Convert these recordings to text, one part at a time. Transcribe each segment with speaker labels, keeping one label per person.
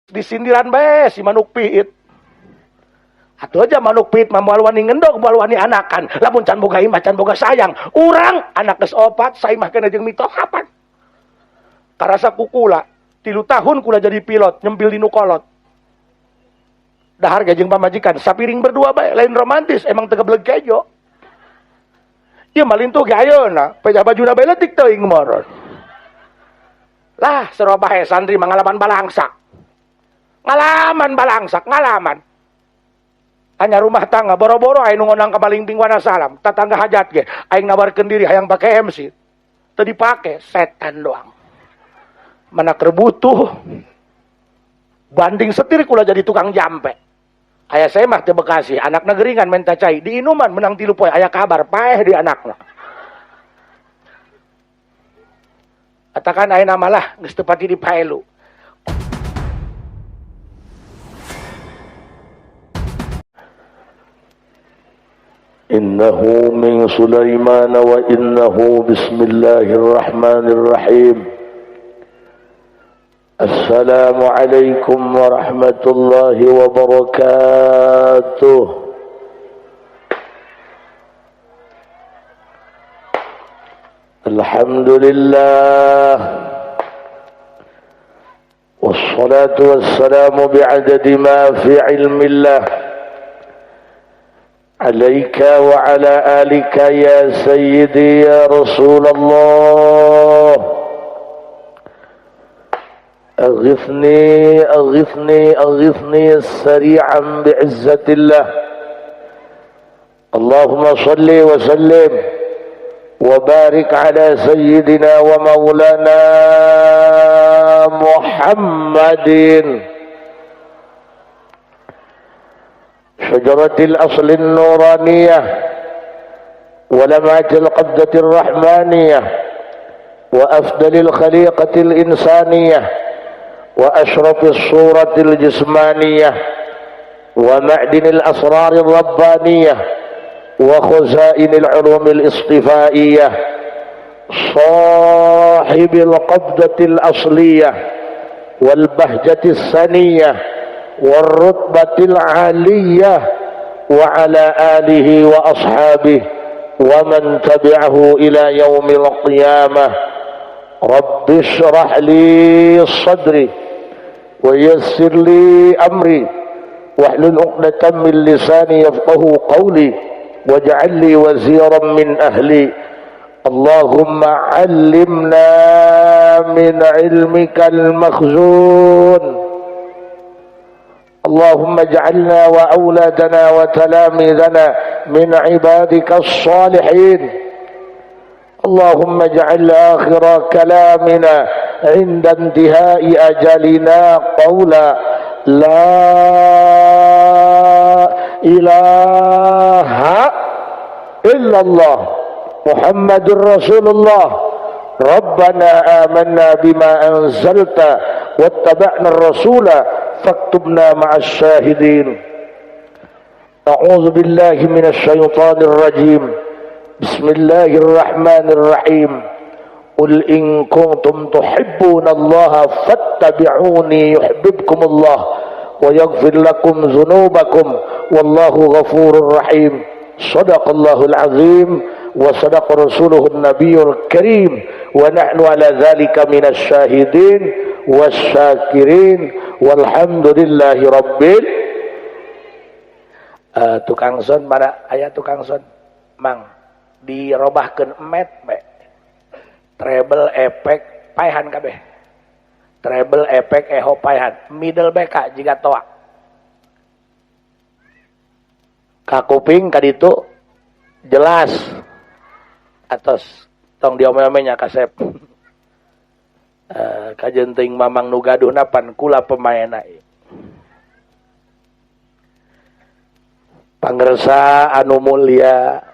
Speaker 1: Disindiran bae si manuk piit. Atuh aja manuk piit mah moal wani ngendog, moal wani anakan. Lamun can boga imah, can boga sayang. Urang anak geus opat, saimah keneh jeung mitohapan. Karasa kukula, 3 tahun kula jadi pilot, nyempil di nu kolot. Dahar ge jeung pamajikan, sapiring berdua bae, lain romantis, emang teu gebleg kejo. Ieu mah lintuh ge ayeuna, peja bajuna bae leutik teuing moron. Lah, serobah santri mangalaman balangsak. Ngalaman balangsak, ngalaman. Hanya rumah tangga, boro-boro aing nu ngondang ka Malingping Wanasalam, tatangga hajat ge, aing nawarkeun diri hayang pake MC. Teu dipake, setan doang. Mana keur butuh. Banding setir kula jadi tukang jampe. Aya saya mah teu Bekasi, anak negeringan menta cai, diinuman menang 3 poe, aya kabar paeh di anakna. Katakan aya nama lah geus teu pati dipaelu.
Speaker 2: Innahu min Sulaiman wa innahu bismillahirrahmanirrahim. Assalamualaikum warahmatullahi wabarakatuh. Alhamdulillah. Wassalatu wassalamu bi'adadi ma fi ilmillah. Alaika wa ala alika ya sayyidi ya Rasulullah. أغثني أغثني أغثني سريعا بعزة الله. اللهم صل وسلم وبارك على سيدنا ومولانا محمد شجرة الأصل النورانية ولمعة القبضة الرحمانية وأفضل الخليقة الإنسانية وأشرف الصورة الجسمانية ومعدن الأسرار الربانية وخزائن العلوم الاصطفائية صاحب القبضة الأصلية والبهجة السنية والرتبة العالية وعلى آله وأصحابه ومن تبعه إلى يوم القيامة. رب اشرح لي صدري ويسر لي أمري واحلل عقدة من لساني يفقه قولي واجعل لي وزيرا من أهلي. اللهم علمنا من علمك المخزون. اللهم اجعلنا وأولادنا وتلاميذنا من عبادك الصالحين. اللهم اجعل آخر كلامنا عند انتهاء أجلنا قولا لا إله إلا الله محمد رسول الله. ربنا آمنا بما أنزلت واتبعنا الرسول فاكتبنا مع الشاهدين. أعوذ بالله من الشيطان الرجيم. بسم الله الرحمن الرحيم. قل إن كنتم تحبون الله فاتبعوني يحببكم الله ويغفر لكم ذنوبكم والله غفور رحيم. صدق الله العظيم وصدق رسوله النبي الكريم ونحن على ذلك من الشاهدين والشاكرين والحمد لله رب
Speaker 1: Tukang son mana aya tukang son mang dirobahkeun emet bae. Treble efek paehan kabeh. Treble efek eho paehan, middle BK jiga toa. Ka kuping ka ditu jelas. Atos tong diome-omenya kasep. Kajen teuing mamang nu gaduhna pan kula pemaenna. Pangersa anu mulia,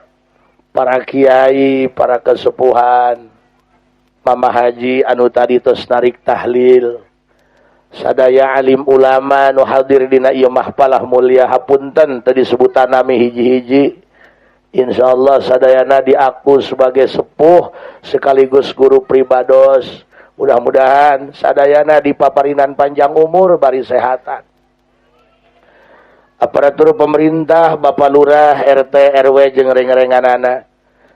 Speaker 1: para kiai, para kesepuhan, Mama Haji anu tadi tos narik tahlil, sadaya alim ulama nu hadir dina ieu mahfalah mulia, hapunten teu disebutan nami hiji-hiji. Insyaallah sadayana diaku sebagai sepuh sekaligus guru pribados.
Speaker 2: Mudah-mudahan sadayana dipaparinan panjang umur bari sehatan. Aparatur pemerintah, Bapak Lurah, RT, RW jeung reng-renganana,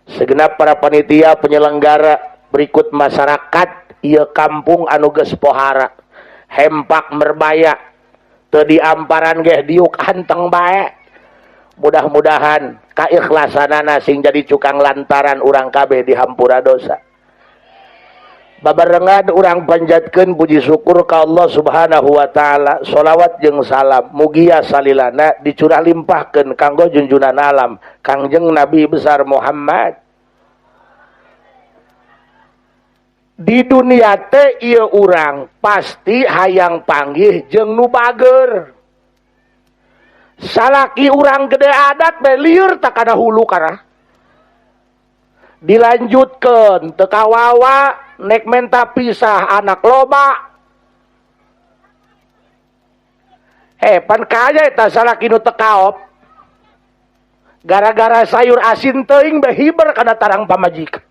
Speaker 2: segenap para panitia penyelenggara, berikut masyarakat ieu kampung anu geus pohara, hempak merbaya, teu diamparan geh diuk anteng bae. Mudah-mudahan kaikhlasanana sing jadi cukang lantaran urang kabeh dihampura dosa. Babarengan urang panjatkeun puji syukur ka Allah Subhanahu wa taala, sholawat jeung salam mugia salilana dicurah limpahkeun kanggo junjunan alam Kangjeng Nabi besar Muhammad. Di dunia teh ieu urang pasti hayang panggih jeung nu bager. Salaki urang gede adat bae lieur tak kana hulu kana. Dilanjutkeun teu kawawa nek menta pisah anak loba. Pan kaya eta salaki nu teu kaop. Gara-gara sayur asin teuing bae hiber kana tarang pamajikan.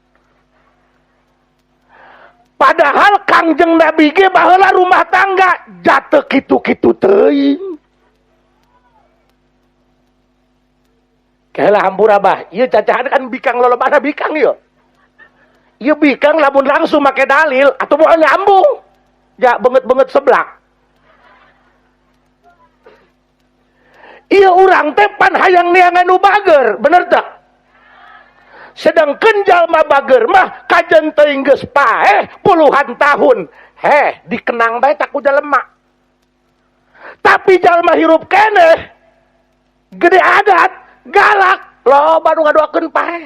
Speaker 2: Padahal Kangjeng Nabi ge baheula rumah tangga jateu kitu-kitu teuing. Kelah hampura bah, ieu cacahan kan bikang lolobana bikang ieu. Ieu bikang lamun langsung make dalil atau moal nyambung. Ja beungeut-beungeut seblak. Ieu urang teh pan hayang neangan nu bager, bener teu? Sedangkan jalma bager mah kajen teuing geus paeh puluhan tahun. Heh, dikenang bae tak ku jelema. Tapi jalma hirup keneh gede adat, galak, loba nu ngadoakeun paeh.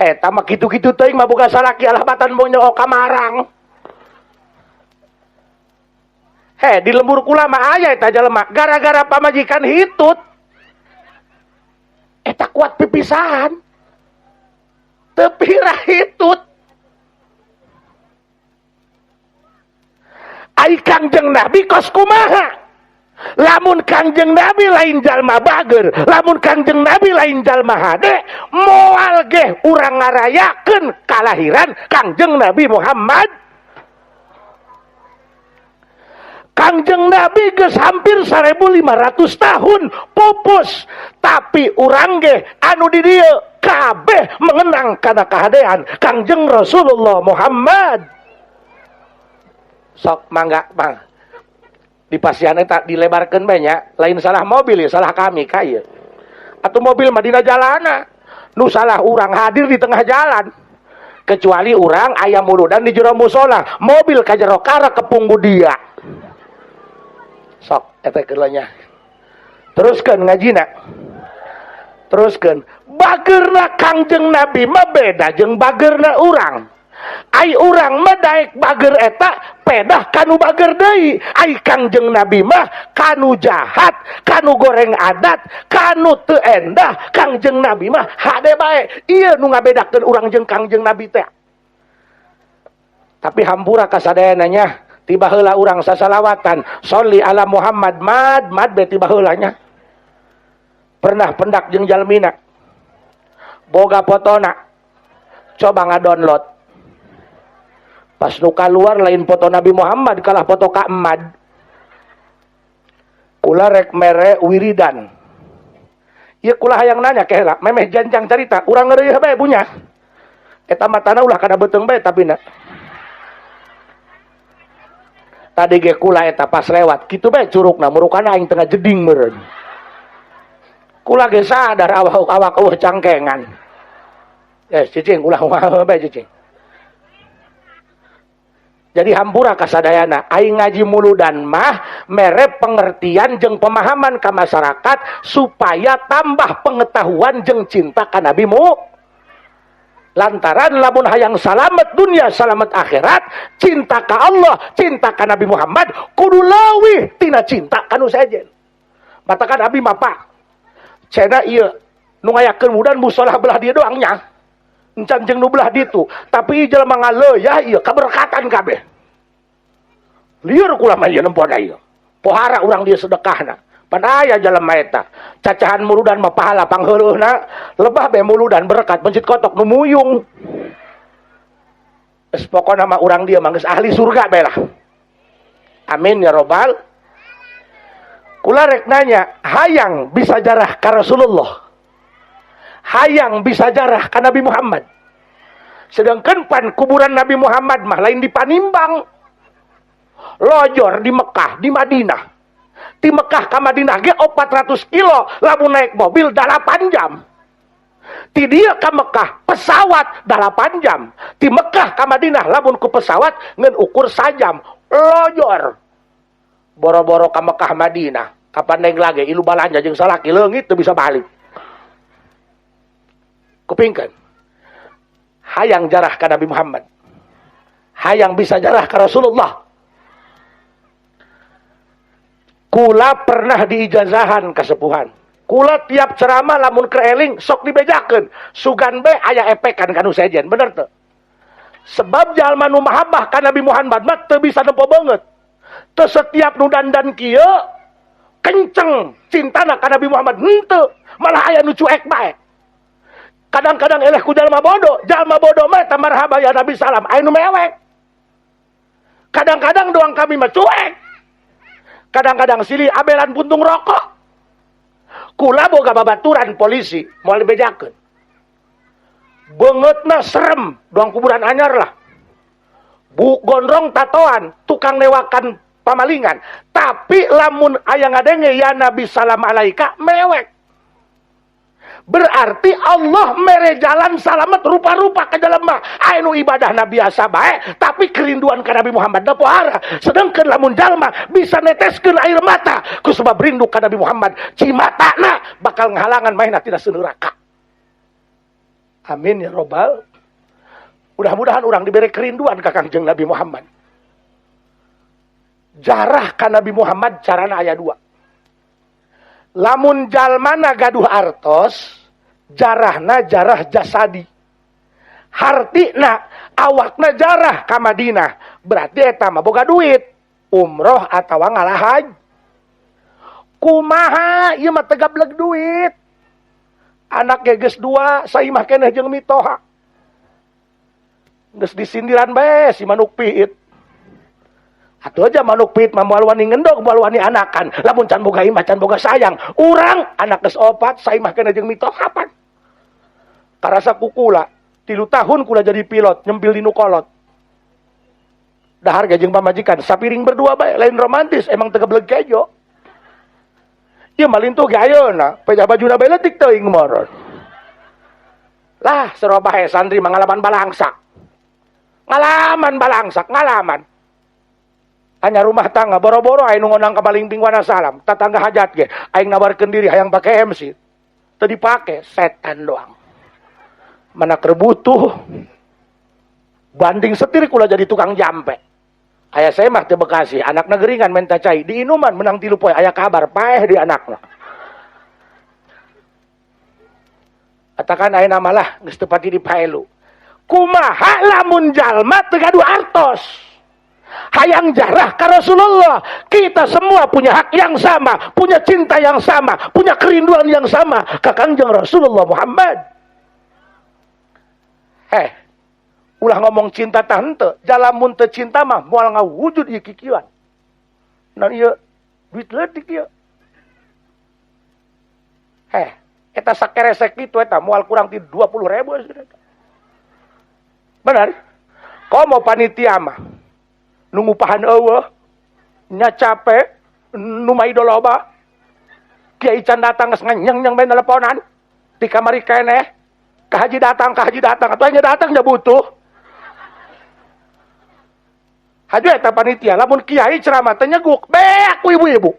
Speaker 2: Heh, tah mah kitu-kitu teuing mah boga salaki alah batan bonyo kamarang. Heh, di lembur kula mah aya eta jelema gara-gara pamajikan hitut. Eta kuat pipisahan. Teu pira hitut. Ai Kangjeng Nabi kos kumaha? Lamun Kangjeng Nabi lain jalma bager, lamun Kangjeng Nabi lain jalma hade, moal geh urang ngarayakeun kalahiran Kangjeng Nabi Muhammad. Kangjeng Nabi geus hampir 1500 tahun pupus, tapi urang geh anu di dieu kabeh mengenang kana kahadean Kangjeng Rasulullah Muhammad. Sok mangga bang. Di pasian eta dilebarkeun bae nya, lain salah mobil ya, salah kami ka ieu. Atuh mobil mah dina jalana, nu salah urang hadir di tengah jalan. Kecuali urang aya muludan di jero musola, mobil ka jero kara kepunggu dia. Sok eta keula nya. Teruskeun ngajina. Teruskeun. Bagerna Kangjeng Nabi mah beda jeung bagerna urang. Ai urang mah daek bager eta pedah kanu bager deui. Ai Kangjeng Nabi mah kanu jahat, kanu goreng adat, kanu teu endah. Kangjeng Nabi mah hade bae. Ieu nu ngabedakeun urang jeung Kangjeng Nabi teh. Tapi hampura kasadayana nya, tiba heula urang sasalawatan, sholli ala Muhammad mad mad be tiba heula nya. Pernah pendak jeung jalmina. Boga fotona. Coba ngadownload. Pas nu kaluar lain foto Nabi Muhammad kalah foto ka Emad. Kula rek mere wiridan. Ieu kula hayang nanya ke heula, memeh janjang carita, urang ngeureuyeuh bae punya. Eta matana ulah kana beuteung bae tapi na. Tadi ge kula eta pas lewat, kitu bae curugna murukana aing tengah jeding meureun. Kula ge sadar awak-awak eueuh cangkengan. Cicing ulah bae cicing. Jadi hampura kasadayana, aing ngaji muludan mah mere pengertian jeung pemahaman ka masyarakat supaya tambah pengetahuan jeung cinta ka Nabi mu. Lantaran lamun hayang salamet dunia, salamet akhirat, cinta ka Allah, cinta ka Nabi Muhammad kudu leuwih tina cinta ka nu sejen. Matakan abi mah Pak, cenah ieu nu ngayakeun mudan musola belah dieu doang nya. Encan jeung nu belah ditu, tapi jelema ngaleuya ieu kaberkatan kabeh. Lieur kula mah ieu nempoan ieu. Pohara urang dieu sedekahna. Pan aya jelema eta. Cacahan muludan mah pahala pangheureuna, lebah be muludan berkat mencit kotok nu muyung.
Speaker 1: Geus pokona mah urang dieu mah geus ahli surga bae lah. Amin ya robbal. Kula rek nanya, hayang bisa jarah ka Rasulullah. Hayang bisa jarah ka Nabi Muhammad. Sedangkan pan kuburan Nabi Muhammad mah lain di Panimbang. Lojor di Mekah, di Madinah. Di Mekah ka Madinah ge 400 kilo, lamun naik mobil 8 jam. Ti dieu ka Mekah pesawat 8 jam. Ti Mekah ka Madinah lamun ku pesawat ngan ukur sajam. Lojor. Boro-boro ka Mekah Madinah. Kapan naik lagi ilu balanja jeung salaki leungit teu bisa balik. Kupingkeun. Hayang jarah ka Nabi Muhammad. Hayang bisa jarah ka Rasulullah. Kula pernah diijazahan kasepuhan. Kula tiap ceramah lamun kereling sok dibejakeun. Sugan be aya epekan kanu sejen, bener teu? Sebab jalma nu mahabbah ka Nabi Muhammad mah teu bisa nempo beungeut. Teu setiap nu dandan kieu kenceng cintana ka Nabi Muhammad henteu, malah aya nu cuek bae. Kadang-kadang eleh ku jalma bodoh mah eta marhaba ya Nabi salam, aya nu mewek. Kadang-kadang doang kami mah cuek. Kadang-kadang silih abelan puntung rokok. Kula boga babaturan polisi moal dibejakeun. Beungeutna serem, doang kuburan anyar lah. Bu gondrong tatoan, tukang newakan pamalingan. Tapi lamun aya ngadenge ya Nabi salam alaika mewek. Berarti Allah mere jalan salamet rupa-rupa ke dalam mah. Aya nu ibadahna biasa bae, tapi kerinduan ka Nabi Muhammad da pohara. Sedangkan lamun jalma bisa neteskeun air mata ku sebab rindu ka Nabi Muhammad, cimatana bakal ngahalangan maehna tina neraka. Amin ya robbal. Mudah-mudahan urang diberi kerinduan ka Kangjeng Nabi Muhammad. Jarah ka Nabi Muhammad carana aya dua. Lamun jalmana gaduh artos, jarahna jarah jasadi. Hartina awakna jarah ka Madinah. Berarti eta mah boga duit, umroh atawa ngalah haji. Kumaha ieu mah teu gableg duit. Anak ge geus dua, saimah keneh jeung mitoha. Geus disindiran bae si manuk piit. Atuh aja manuk piit mah moal wani ngendog, moal wani anakan. Lamun can boga imah, can boga sayang. Urang anak geus opat, saimah keneh jeung mitoha pan. Karasa ku kula, 3 tahun kula jadi pilot, nyempil di nu kolot. Dahar ge jeung pamajikan, sapiring berdua bae, lain romantis, emang teu gebleg kejo. Ieu mah lintuh ge ayeuna, peja bajuna bae leutik teuing moron. Lah, serobahe santri mangalaman balangsak. Ngalaman balangsak, ngalaman. Hanya rumah tangga, boro-boro aing nu ngondang ka Malingping Wanasalam, tatangga hajat ge, aing nawarkeun diri hayang pake MC. Teu dipake, setan doang. Mana keur butuh. Banding setir kula jadi tukang jampe. Aya saya mah teu Bekasi, anak negeringan menta cai, diinuman menang 3 poe aya kabar paeh di anakna. Katakan ayeuna malah geus teu pati dipaelu. Kumaha lamun jalma teu gaduh artos? Hayang jarah ka Rasulullah. Kita semua punya hak yang sama, punya cinta yang sama, punya kerinduan yang sama ka Kangjeng Rasulullah Muhammad. Ulah ngomong cinta tah henteu, jalamun teu cinta mah moal ngawujud ieu kikieuan. Nah ieu duit leutik ieu. Eta sakeresek kitu eta moal kurang ti 20.000. Benar? Komo panitia mah nu ngupahan eueuh, nya capek, nu maido loba. Kiai can datang geus nganyeng-nyeng bae teleponan. Di kamari keneh. Ka haji datang, atuh nya datang nya butuh. Haji eta panitia, lamun kiai ceramah teh nyeguk, beak ku ibu-ibu.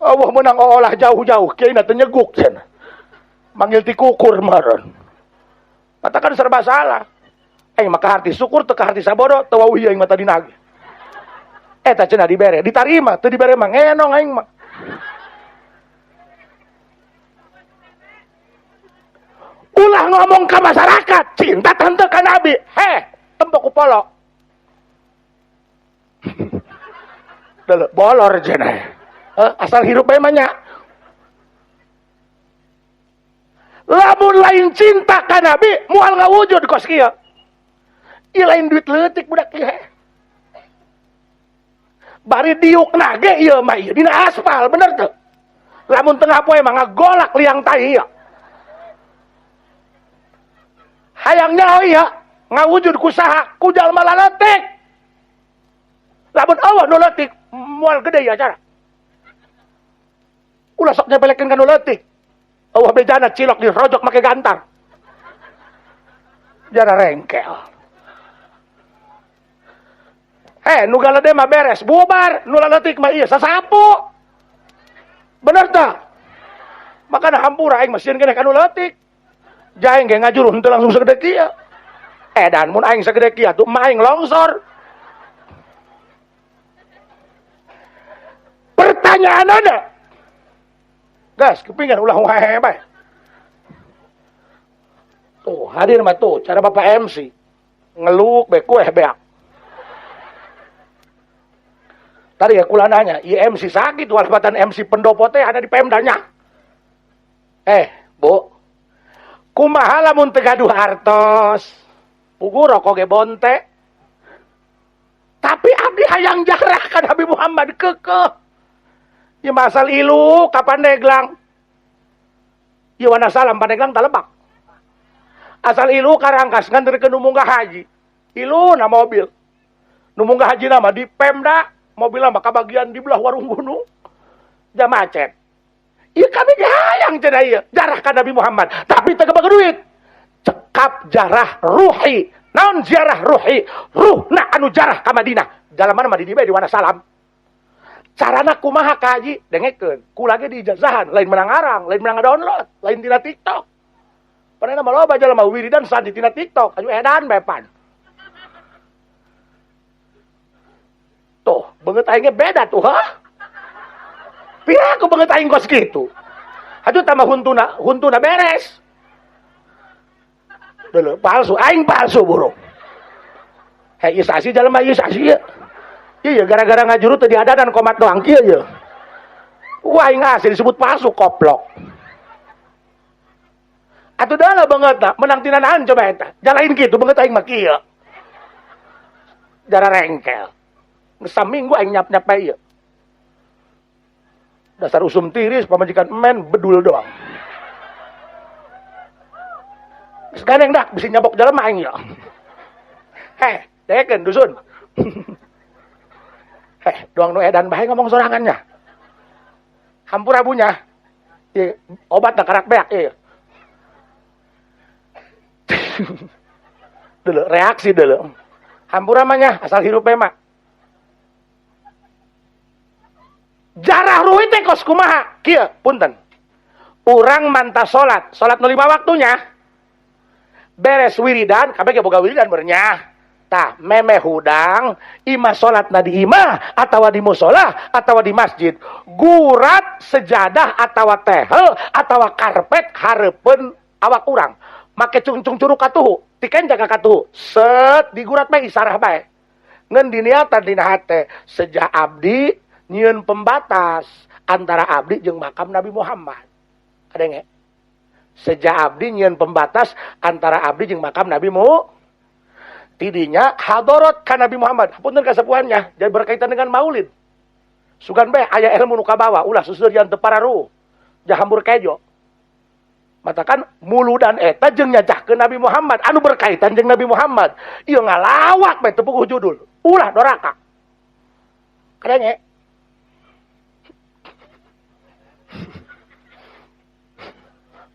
Speaker 1: Allah menang olah jauh-jauh, kiai na teh nyeguk cenah. Manggil ti kukur meureun. Katakan serba salah. Aing mah kaharti syukur teu kaharti sabodo, teu wauh aing mah tadi nagih. Eta cenah dibere, ditarima, teu dibere mah ngenong aing mah. Ulah ngomong ke masyarakat, cinta tante ka Nabi. Heh, tempo ku polo. Dulu, bolor cenah. Asal hirup bae mah nya. Lamun lain cinta ka Nabi, moal ngawujud kos kieu. Ieu lain duit leutik budak ieu. Bari diuk nage ieu mah ieu dina aspal bener teu? Lamun tengah poe mah ngagolak liang tai ieu. Hayang nyaho ieu ngawujud ku saha? Ku jalma laletik. Lamun Allah nu leutik moal gede ieu acara. Ulah sok nyepelekeun ka nu leutik. Allah bejana cilok dirojok make gantar. Jara rengkel. Nu galede mah beres, bubar, nu laletik mah ieu sasapu. Bener tak? Makana hampura aing mah sieun keneh ka nu leutik. Jaeng ge ngajuru henteu langsung sagede kieu. Edan mun aing sagede kieu atuh mah aing longsor. Pertanyaan ada. Gas, kepingin ulah wae bae. Tuh, hadir mah tuh cara Bapak MC. Ngeluk be kueh beak. Tadi ya kula nanya, IMC sakit walbatan MC pendopo teh ada di Pemdanya. Bu. Kumaha lamun teu gaduh artos? Pugu rokok ge bonte. Tapi abdi hayang jarah ka Nabi Muhammad keukeuh. Ieu mah asal ilu ka Pandeglang. Ieu Wanasalam Pandeglang talebak. Asal ilu ka Rangkas nganterkeun nu munggah haji. Ilu na mobil. Nu munggah haji na mah di Pemda. Mobilnya mah kabagian di belah warung gunung. Jam macet. Ieu kami hayang cenah ieu jarah ka Nabi Muhammad, tapi teu kabagi duit. Cekap jarah ruhi. Naon ziarah ruhi? Ruhna anu jarah ka Madinah. Jalan mana mah di dieu bae di Wanasalam. Carana kumaha ka haji? Dengekeun. Kula ge diijazahan, lain menang arang, lain menang download, lain tina TikTok. Padahal mah loba jalma wiridan san di tina TikTok, anu edan bae pan. Tuh, beungeut aingnya beda tuh, ha? Pira aku beungeut aing kos kitu. Aduh tambah huntuna beres. Dulu palsu, aing palsu burung. Hei, ieu sasi jalma ieu sasi ieu. Ieu gara-gara ngajuru teu diadadan komat doang kieu ieu. Wah, aing asli disebut palsu koplok. Atuh dah beungeutna, menang tina naon coba eta. Jalain kitu beungeut aing mah kieu. Jara rengkel. Saminggu aing nyap-nyap bae ieu. Dasar usum tiris pamajikan emen bedul doang. Geus gandeng dak bisi nyabok jelema aing ieu. Heh, dekeun dusun. Heh, doang nu edan bae ngomong sorangannya. Hampura bunya. Ieu obat da karak beak ieu. Dulu reaksi dulu. Hampura mah nya asal hirup bae mah. Jarah ruhi teh kos kumaha? Kieu, punten. Urang mantah salat, salat nu 5 waktunya. Beres wiridan, kabeh ge boga wiridan bernyah. Tah, memeh hudang, imah salatna di imah atawa di musola atawa di masjid. Gurat sejadah atawa tehel atawa karpet hareupeun awak urang. Make cungcung curug katuhu, tiken jaga katuhu. Set digurat bae isarah bae. Ngan diniatan dina hate sejak abdi nyieun pembatas antara abdi jeung makam Nabi Muhammad. Kadenge? Sejak abdi nyieun pembatas antara abdi jeung makam Nabi Muhammad. Tidinya hadorot ka Nabi Muhammad. Hapunten kasepuhannya, jadi berkaitan dengan maulid. Sugan bae aya ilmu nu kabawa, ulah susudian teu pararuh. Jahambur kejo. Matakan muludan eta jeung nyajahkeun Nabi Muhammad anu berkaitan jeung Nabi Muhammad. Ieu ngalawak bae teu puguh judul. Ulah doraka. Kadenge?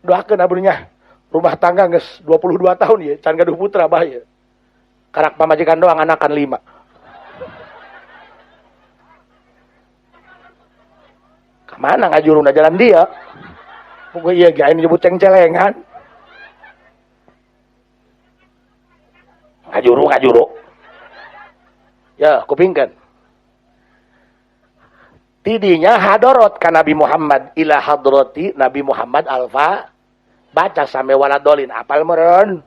Speaker 1: Doakeun abdinya rumah tangga geus 22 tahun ye can gaduh putra bah ye. Karak pamajikan doang anakan 5. Kemana ngajuruna jalan dia? Pokoknya iya ge aing nyebut ceng-celengan. Ngajuru. Ya, kupingkeun. Tidinya hadorot ka Nabi Muhammad ila hadrati Nabi Muhammad alfa baca sampai waladolin apal meureun.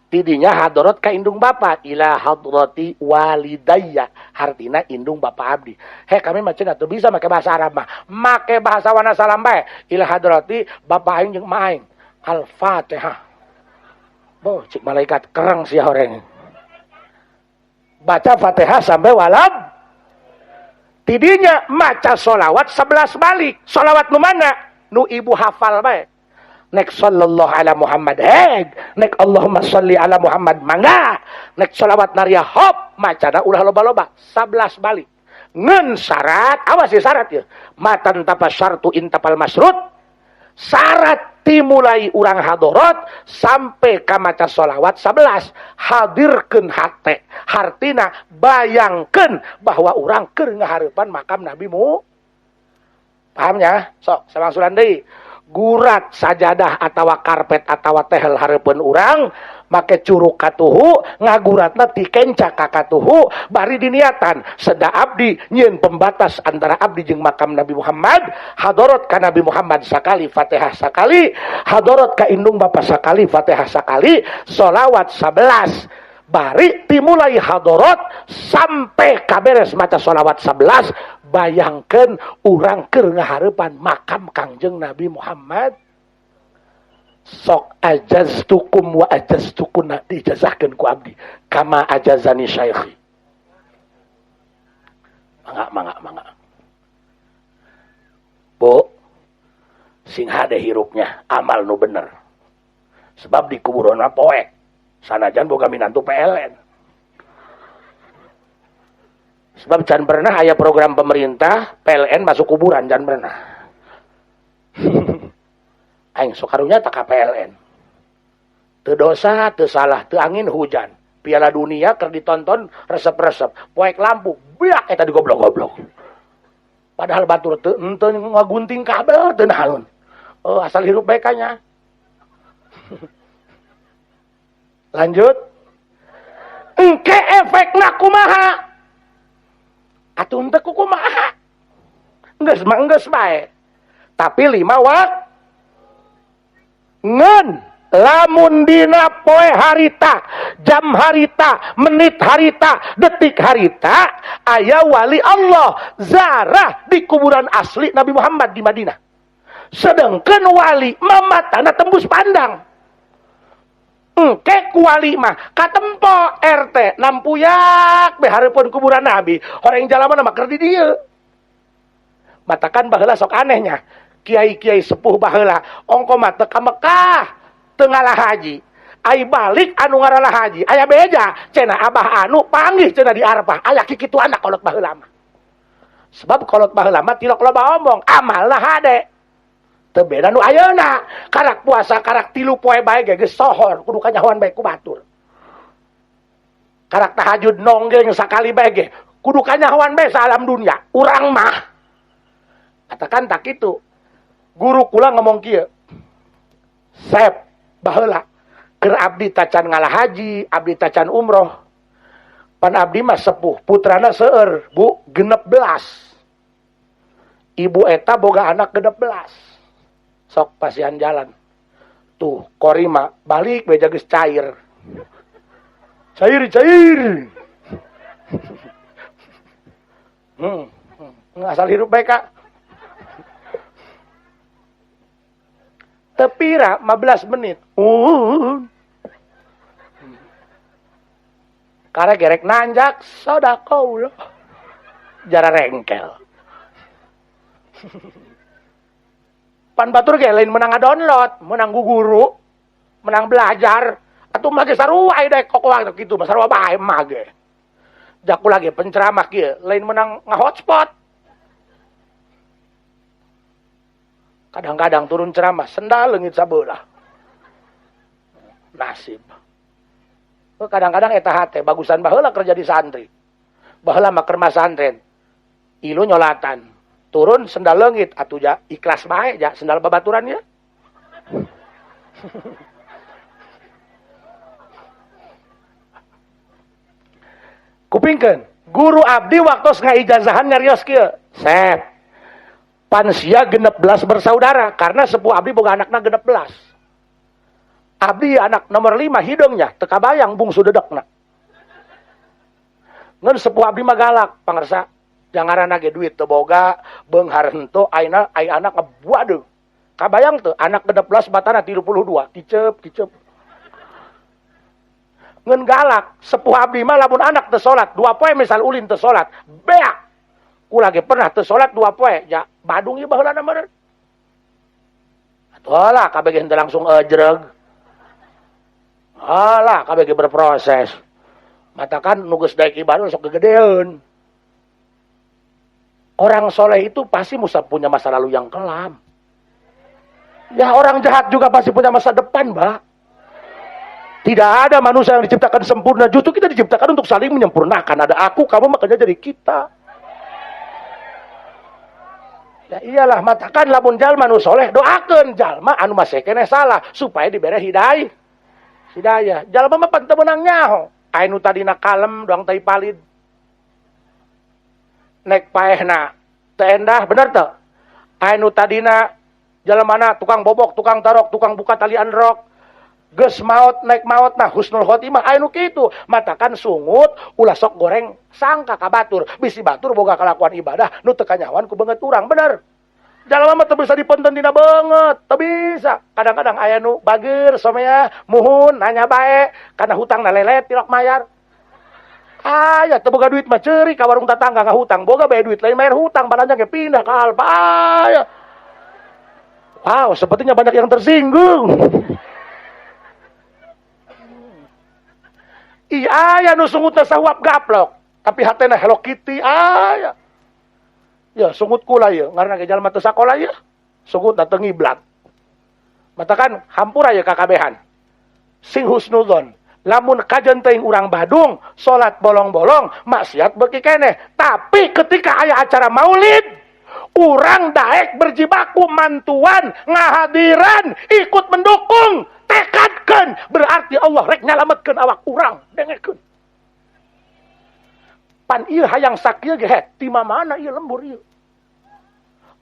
Speaker 1: Tidinya hadorot ka indung bapa ila hadrati walidayya hartina indung bapa abdi. He kami mah cenah teu bisa make bahasa Arab mah. Make bahasa Wanasalam bae ila hadrati bapa aing jeung emak aing. Al-Fatihah. Boh cik malaikat kereng sia horeng.
Speaker 2: Baca Fatihah sampai walad. Tidinya maca sholawat 11 balik. Sholawat nu mana? Nu ibu hafal bae. Nek sallallahu ala Muhammad heg, nek Allahumma sholli ala Muhammad mangga, nek sholawat naria hop macana ulah loba-loba 11 balik. Ngen syarat, awas ya syarat ya. Matan tapa syartu intapal masrut. Syarat dimulai urang hadorot sampai ka maca sholawat 11, hadirkeun hate, hartina bayangkeun bahwa urang keur ngahareupan makam Nabi mu. Pahamnya? Sok samangsulan deui. Gurat sajadah atawa karpet atawa tehel hareupeun urang make curug katuhu ngaguratna ti kenca ka katuhu bari diniatan seda abdi nyieun pembatas antara abdi jeung makam Nabi Muhammad, hadorot ka Nabi Muhammad sakali Fatihah sakali, hadorot ka indung bapa sakali Fatihah sakali, sholawat 11. Bari dimulai hadorot sampai kaberes maca sholawat 11, bayangkeun urang keur ngahareupan makam Kangjeng Nabi Muhammad. Sok ajaztukum wa ajaztukuna, diijazahkeun ku abdi kama ajazani syaikhi. Mangga mangga mangga. Bu, sing hade hirupnya amal nu bener. Sebab di kuburan poek. Sanajan boga minantu PLN. Sebab can pernah aya program pemerintah PLN masuk kuburan, can pernah. Aing sok karunya tak ka PLN. Teu dosa, teu salah, teu angin hujan. Piala Dunia keur ditonton resep-resep. Poek lampu, biak eta digoblok-goblok. Padahal batur teu henteu ngagunting kabel teu naon. Oh, asal hirup bae kanya. Lanjut. Engke efekna kumaha? Atuh henteu kumaha? Geus mah geus bae. Tapi 5 waktu ngen lamun dina poe harita, jam harita, menit harita, detik harita aya wali Allah zarah di kuburan asli Nabi Muhammad di Madinah. Sedangkan wali mamatana tembus pandang. Engke kuali mah katempo RT nampuyak be hareupeun kuburan Nabi. Horeng jalama mah keur di dieu. Matakan baheula sok anehnya. Kiai-kiai sepuh baheula ongko mah teu ka Mekah, teu ngalah haji. Ai balik anu ngaralah haji, aya beja cenah abah anu panggih cenah di Arafah. Aya kikitu anak kolot baheula mah. Sebab kolot baheula mah tilok loba omong, amalna hade. Teu beda nu ayeuna, karak puasa karak 3 poe bae ge geus sohor, kudu kanyahoan bae ku batur. Karak tahajud nonggeng sakali bae ge kudu kanyahoan bae salam dunia. Urang mah katakan tak kitu. Guru kula ngomong kieu. Sep baheula keur abdi tacan ngalah haji, abdi tacan umroh. Pan abdi mah sepuh, putrana seueur, Bu, 16. Ibu eta boga anak 16. Sok pasian jalan. Tuh, korima balik beja geus cair. Cair, cair. Asal hirup bae Kak. Tepira 15 menit. Karena gerek nanjak sedekah jara rengkel. Pan batur ge lain menang download, menang guru, menang belajar, atuh mah ge sarua dek kok kitu mah sarua bae mah ge. Jaku lagi penceramah kieu, lain menang ngahotspot. Kadang-kadang turun ceramah sendal leungit sabelah. Nasib. Kadang-kadang eta hate bagusan baheula kerja di santri. Baheula mah keur masantren. Ilu nyolatan. Turun sendal leungit atuh ja ikhlas bae ja sendal babaturannya. Kupingkeun, guru abdi waktu ngaijazahan nyarios kieu. Sep. Pansia 16 bersaudara karena sepuh abdi boga anakna 16. Abdi anak nomor 5 hidungnya teu kabayang bungsu dedekna. Ngan sepuh abdi mah galak pangersa. Jangaranna ge duit teu boga, beunghar henteu ayeuna ai anak ngebuadeung. Kabayang teu anak 16 batana 32, kicep kicep. Ngeun galak, sepuh abdi mah lamun anak teu salat, 2 poe misal ulin teu salat, beak. Kula ge pernah teu salat 2 poe, ja Badung ieu baheulana meureun. Atuh lah kabeh ge henteu langsung ejreg. Alah kabeh ge berproses. Matakan nu geus daek ibadah sok gegedeun. Orang soleh itu pasti mesti punya masa lalu yang kelam. Ya orang jahat juga pasti punya masa depan, Mbak. Tidak ada manusia yang diciptakan sempurna. Justru kita diciptakan untuk saling menyempurnakan. Ada aku, kamu, makanya jadi kita. Ya iyalah, matakan lamun jalma nu soleh, doakeun jalma anu masih keneh salah supaya dibere hidayah. Hidayah. Jalma mah pan teu meunang nyaho. Aya nu tadina kalem doang tai palid. Nek paehna teu endah, bener teu? Aya nu tadina jalmana tukang bobok, tukang tarok, tukang buka tali androk. Geus maot naik maot nah husnul khotimah aya nu kitu matakan sungut ulah sok goreng sangka ka batur bisi batur boga kalakuan ibadah nu teu kanyawan ku beungeut urang bener jalma mah teu bisa diponten dina beungeut teu bisa kadang-kadang aya nu bager somea muhun nanya bae kana hutangna lelet tilok mayar aya teu boga duit mah ceurik ka warung tatangga ngahutang boga bae duit lain mayar hutang balanja ge pindah ka Alfa aya. Wow, sepertinya banyak yang tersinggung. Iya, aya nu sungutna sahuap gaplok, tapi hatena Hello Kitty aya. Ya sungut kula ieu, ngaranna ge jalma teu sakola ieu. Sungutna teu ngiblat. Matakan hampura ye kakabehan. Sing husnudzon, lamun kajen teuing urang Badung, salat bolong-bolong, maksiat beuki keneh. Tapi ketika aya acara maulid, urang daek berjibaku mantuan, ngahadiran, ikut mendukung. Tekadkan berarti Allah rek nyalametkeun awak urang dengekeun pan ieu hayang sakieu ge ti mana ieu lembur ieu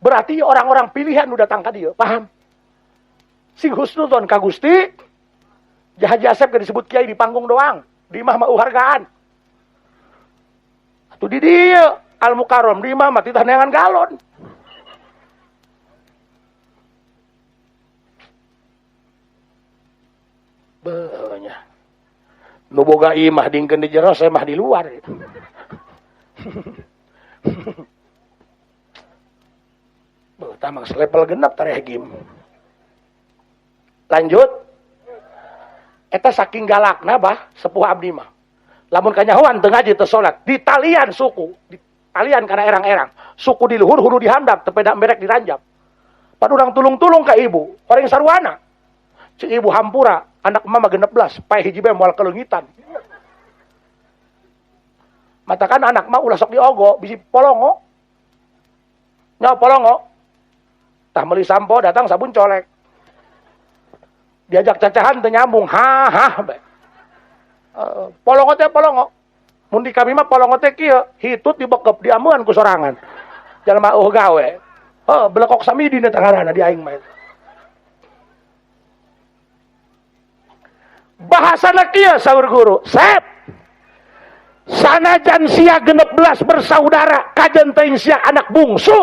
Speaker 2: berarti orang-orang pilihan nu datang ka dieu paham sing husnudzon ka Gusti Haji Asep ge disebut kiai di panggung doang di imah mah uhargaan atuh di dieu Al Mukarram di imah mah titah neangan galon. Banyak. Nu boga imah dingkeun di jero, saya mah di luar. Beuh, tamang selevel genep tareh gim. Lanjut. Eta saking galakna bah sepuh abdi mah. Lamun kanyahoan teu ngaji teu salat, ditalian suku, ditalian kana erang-erang. Suku di luhur, hulu di handap, teu peda merek diranjap. Pan urang tulung-tulung ka ibu, horeng sarwana. Cik ibu hampura, anak mama 16, pae hiji bae moal keleungitan. Matakan anak mah ulah sok diogo, bisi polongo. Nyawa polongo. Tah meuli sampo datang sabun colek. Diajak cacahan teu nyambung, ha ha bae. Polongo teh polongo. Mun di kami mah polongo teh kieu, hitut dibekep diamuan ku sorangan. Jalma eueuh gawe. Heuh, belekok samidin eta ngaranna di aing mah. Bahasana kieu saur guru, sep. Sanajan sia 16 bersaudara, kajen teuing sia anak bungsu,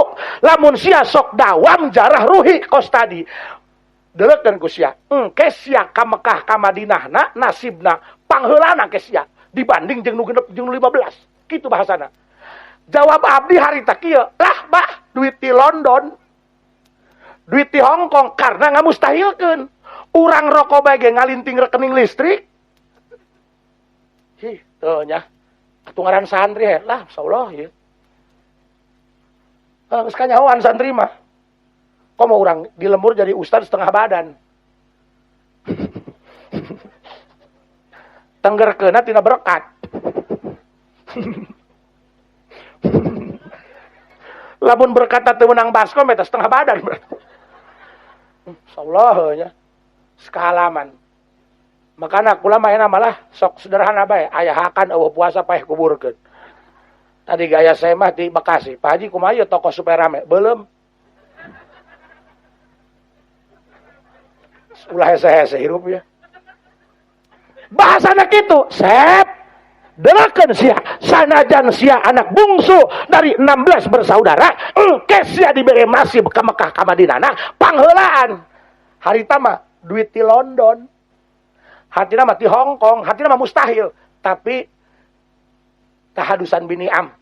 Speaker 2: lamun sia sok dawam jarah ruhi kos tadi. Deleukeun ku sia, engke sia ka Mekah ka Madinahna nasibna pangheulana ke sia dibanding jeung nu genep jeung nu 15. Kitu bahasana. Jawab abdi harita kieu, lah bah duit di London, duit di Hong Kong karena ngamustahilkeun. Urang rokok bae ge ngalinting rekening listrik. Hih, teu nya. Atuh ngaran santri he lah, insyaallah ieu. Geus kanyahoan santri mah. Komo urang di lembur jadi ustad setengah badan. Tenggerkeunna tina berkat. Lamun berkat teu meunang baskom eta setengah badan. Insyaallah nya. Sekalaman. Makana kula mah malah sok sederhana bae, aya hakan eueuh puasa paeh kuburkeun. Tadi gaya saya mah di Bekasi, Pak Haji kumaha ieu toko supaya rame? Belum. Ulah hese-hese hirup ya. Bahasana kitu, sep. Delakeun sia, sanajan sia anak bungsu dari 16 bersaudara, engke sia dibere masih ka Mekah ka Madinah, pangheulaan. Harita mah duit di London.
Speaker 1: Hatina mah ti Hong Kong, hatina mah mustahil, tapi kahadusan bini am.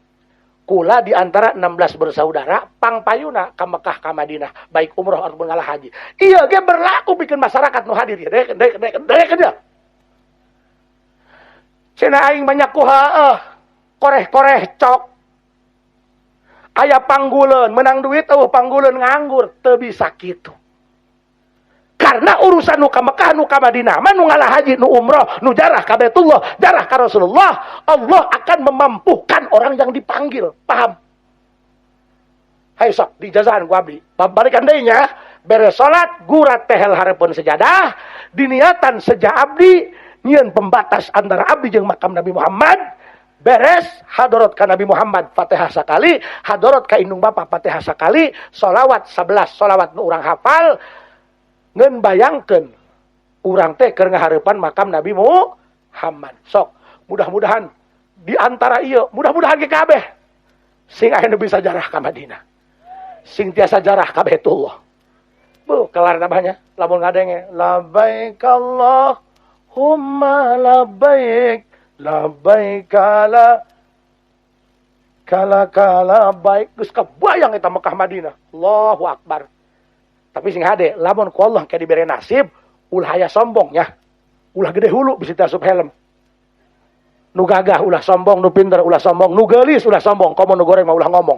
Speaker 1: Kula di antara 16 bersaudara pangpayuna ka Mekah ka Madinah, baik umroh ataupun ngalah haji. Ieu ge berlaku bikin masyarakat nu hadir ieu. Dek dia. Cenah aing banyak ku heueuh, koreh-koreh cok. Aya pangguleun, menang duit eueuh pangguleun nganggur, teu bisa kitu. Karena urusan nu ka Mekah, nu ka Madinah, mah nu ngalah haji, nu umroh, nu jarah ka Baitullah, jarah ka Rasulullah, Allah akan memampukan orang yang dipanggil. Paham? Hai sok dijazahan ku abdi. Balikan deui nya, beres salat, gurat tehel hareupeun sejadah, diniatan seja abdi nyieun pembatas antara abdi jeung makam Nabi Muhammad. Beres hadorot ka Nabi Muhammad Fatihah sakali, hadorot ka indung bapa Fatihah sakali, solawat 11 solawat nu urang hafal. Ngeun bayangkeun urang teh keur ngahareupan makam Nabi Muhammad. Sok, mudah-mudahan di antara ieu, mudah-mudahan ge kabeh sing aya nu bisa jarah ka Madinah. Sing tiasa jarah ka Baitullah. Bu, kelar tambahnya. Lamun ngadenge labbaik Allahumma labbaik labbaik la kala kala baik geus kabayang eta Mekah Madinah. Allahu akbar. Tapi sing hade, lamun ku Allah ke dibere nasib, ulah aya sombong ya. Ulah gede hulu bisa asup helm. Nu gagah ulah sombong, nu pinter ulah sombong, nu geulis ulah sombong, komo nu goreng mah ulah ngomong.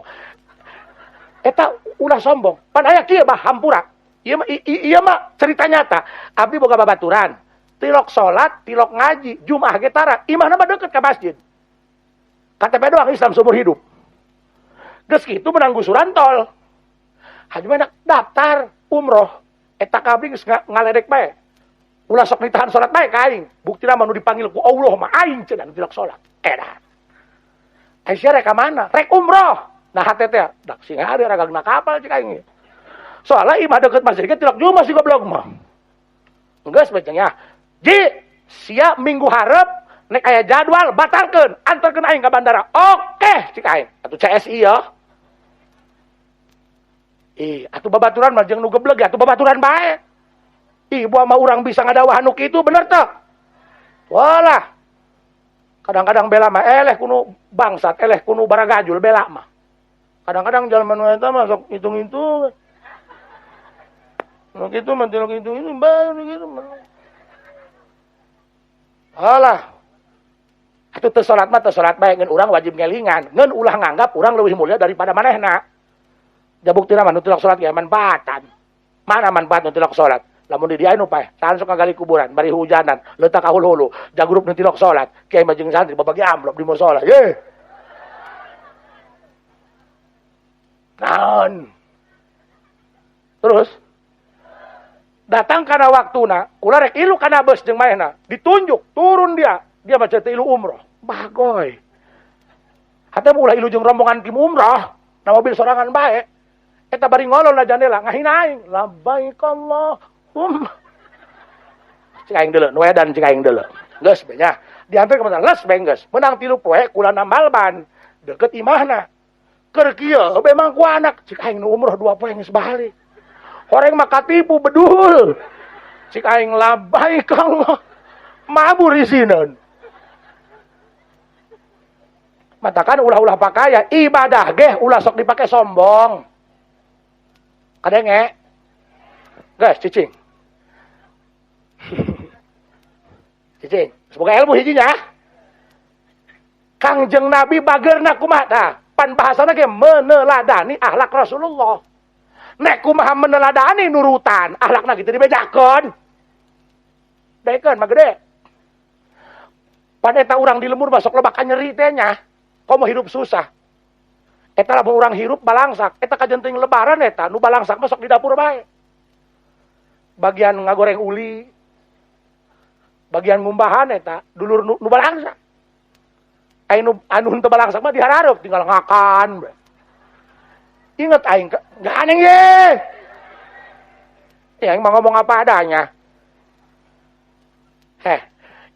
Speaker 1: Eta ulah sombong. Pan aya kieu bah hampura. Ieu mah ieu mah cerita nyata. Abdi boga babaturan, tilok salat, tilok ngaji, Jumaah ge tara, imahna mah deukeut ka masjid. KTP doang Islam seumur hidup. Geus kitu menang gusuran tol. Haji mah daftar umroh, eta kabeh geus ngaledek bae. Ulah sok ditahan salat bae ka aing. Buktina mah nu dipanggil ku Allah mah aing cenah nu tilok salat. Eta. Ai sia rek ka mana? Rek umroh. Nah hate teh dak sing hade ragagna kapal cek aing. Soalna imah deukeut masjid ge tilok Jumaah si goblok mah. Geus bae nya. Ji, sia minggu hareup nek aya jadwal batalkeun, antarkeun aing ka bandara. Oke cek aing. Atuh CSI ya. Ih, atuh babaturan mah jeung nu gebleg atuh babaturan bae. Ih, buah mah urang bisa ngadawahan nu kitu bener teu? Walah. Kadang-kadang bela mah eleh kunu bangsat, eleh kunu baragajul bela mah. Kadang-kadang jalma nu eta mah sok hitung-hitung. Nu kitu mah tilok hitung-hitung bae nu kitu mah. Alah. Atuh teu salat mah teu salat bae ngeun urang wajib ngelingan, ngeun ulah nganggap urang leuwih mulia daripada manehna. Jabuktina mah nu tilok salat ge manfaatan. Mana manfaat nu tilok salat? Lamun di dieu nu paeh, sahan sok ngagali kuburan, bari hujanan, leutak ka hulu-hulu, jagrup nu tilok salat, kiai mah jeung santri babagi amplop di musala. Ye. Naon? Terus datang kana waktuna, kula rek ilu kana bus jeung manehna, ditunjuk, turun dia, dia mah teu ilu umroh. Bagoy. Hate ulah ilu jeung rombongan tim umroh, na mobil sorangan bae. Eta bari ngolol na jandela ngahina aing labbaik Allahumma. Cik aing deuleu nu edan cik aing deuleu. Geus be nya. Diantar ka mana geus be geus. Menang 3 poe kula nambal ban deukeut imahna. Keur kieu be mang ku anak cik aing nu umroh 2 poe geus balik. Horeng mah katipu bedul. Cik aing labbaik Allah. Mabur isineun. Matakan ulah-ulah pakaya ibadah geh ulah sok dipake sombong. Kadenge. Guys, cicing. Cicing, semoga ilmu hijinya. Kangjeng Nabi bagerna kumaha tah? Pan bahasana ge meneladani akhlak Rasulullah. Nek kumaha meneladani nurutan, akhlakna kitu dibejakeun. Bekeun mah gede. Pan eta urang di lemur masuk loba kanyeri teh nya. Komo hidup susah. Eta lamun urang hirup balangsak, eta kajenting lebaran eta nu balangsak mah sok di dapur bae. Bagian ngagoreng uli, bagian ngumbahan eta dulur nu balangsak. Anu anu henteu balangsak mah diharareup tinggal ngakan. Ingat aing enggak aneh ye. Ya aing mah ngomong apa adanya. Heh,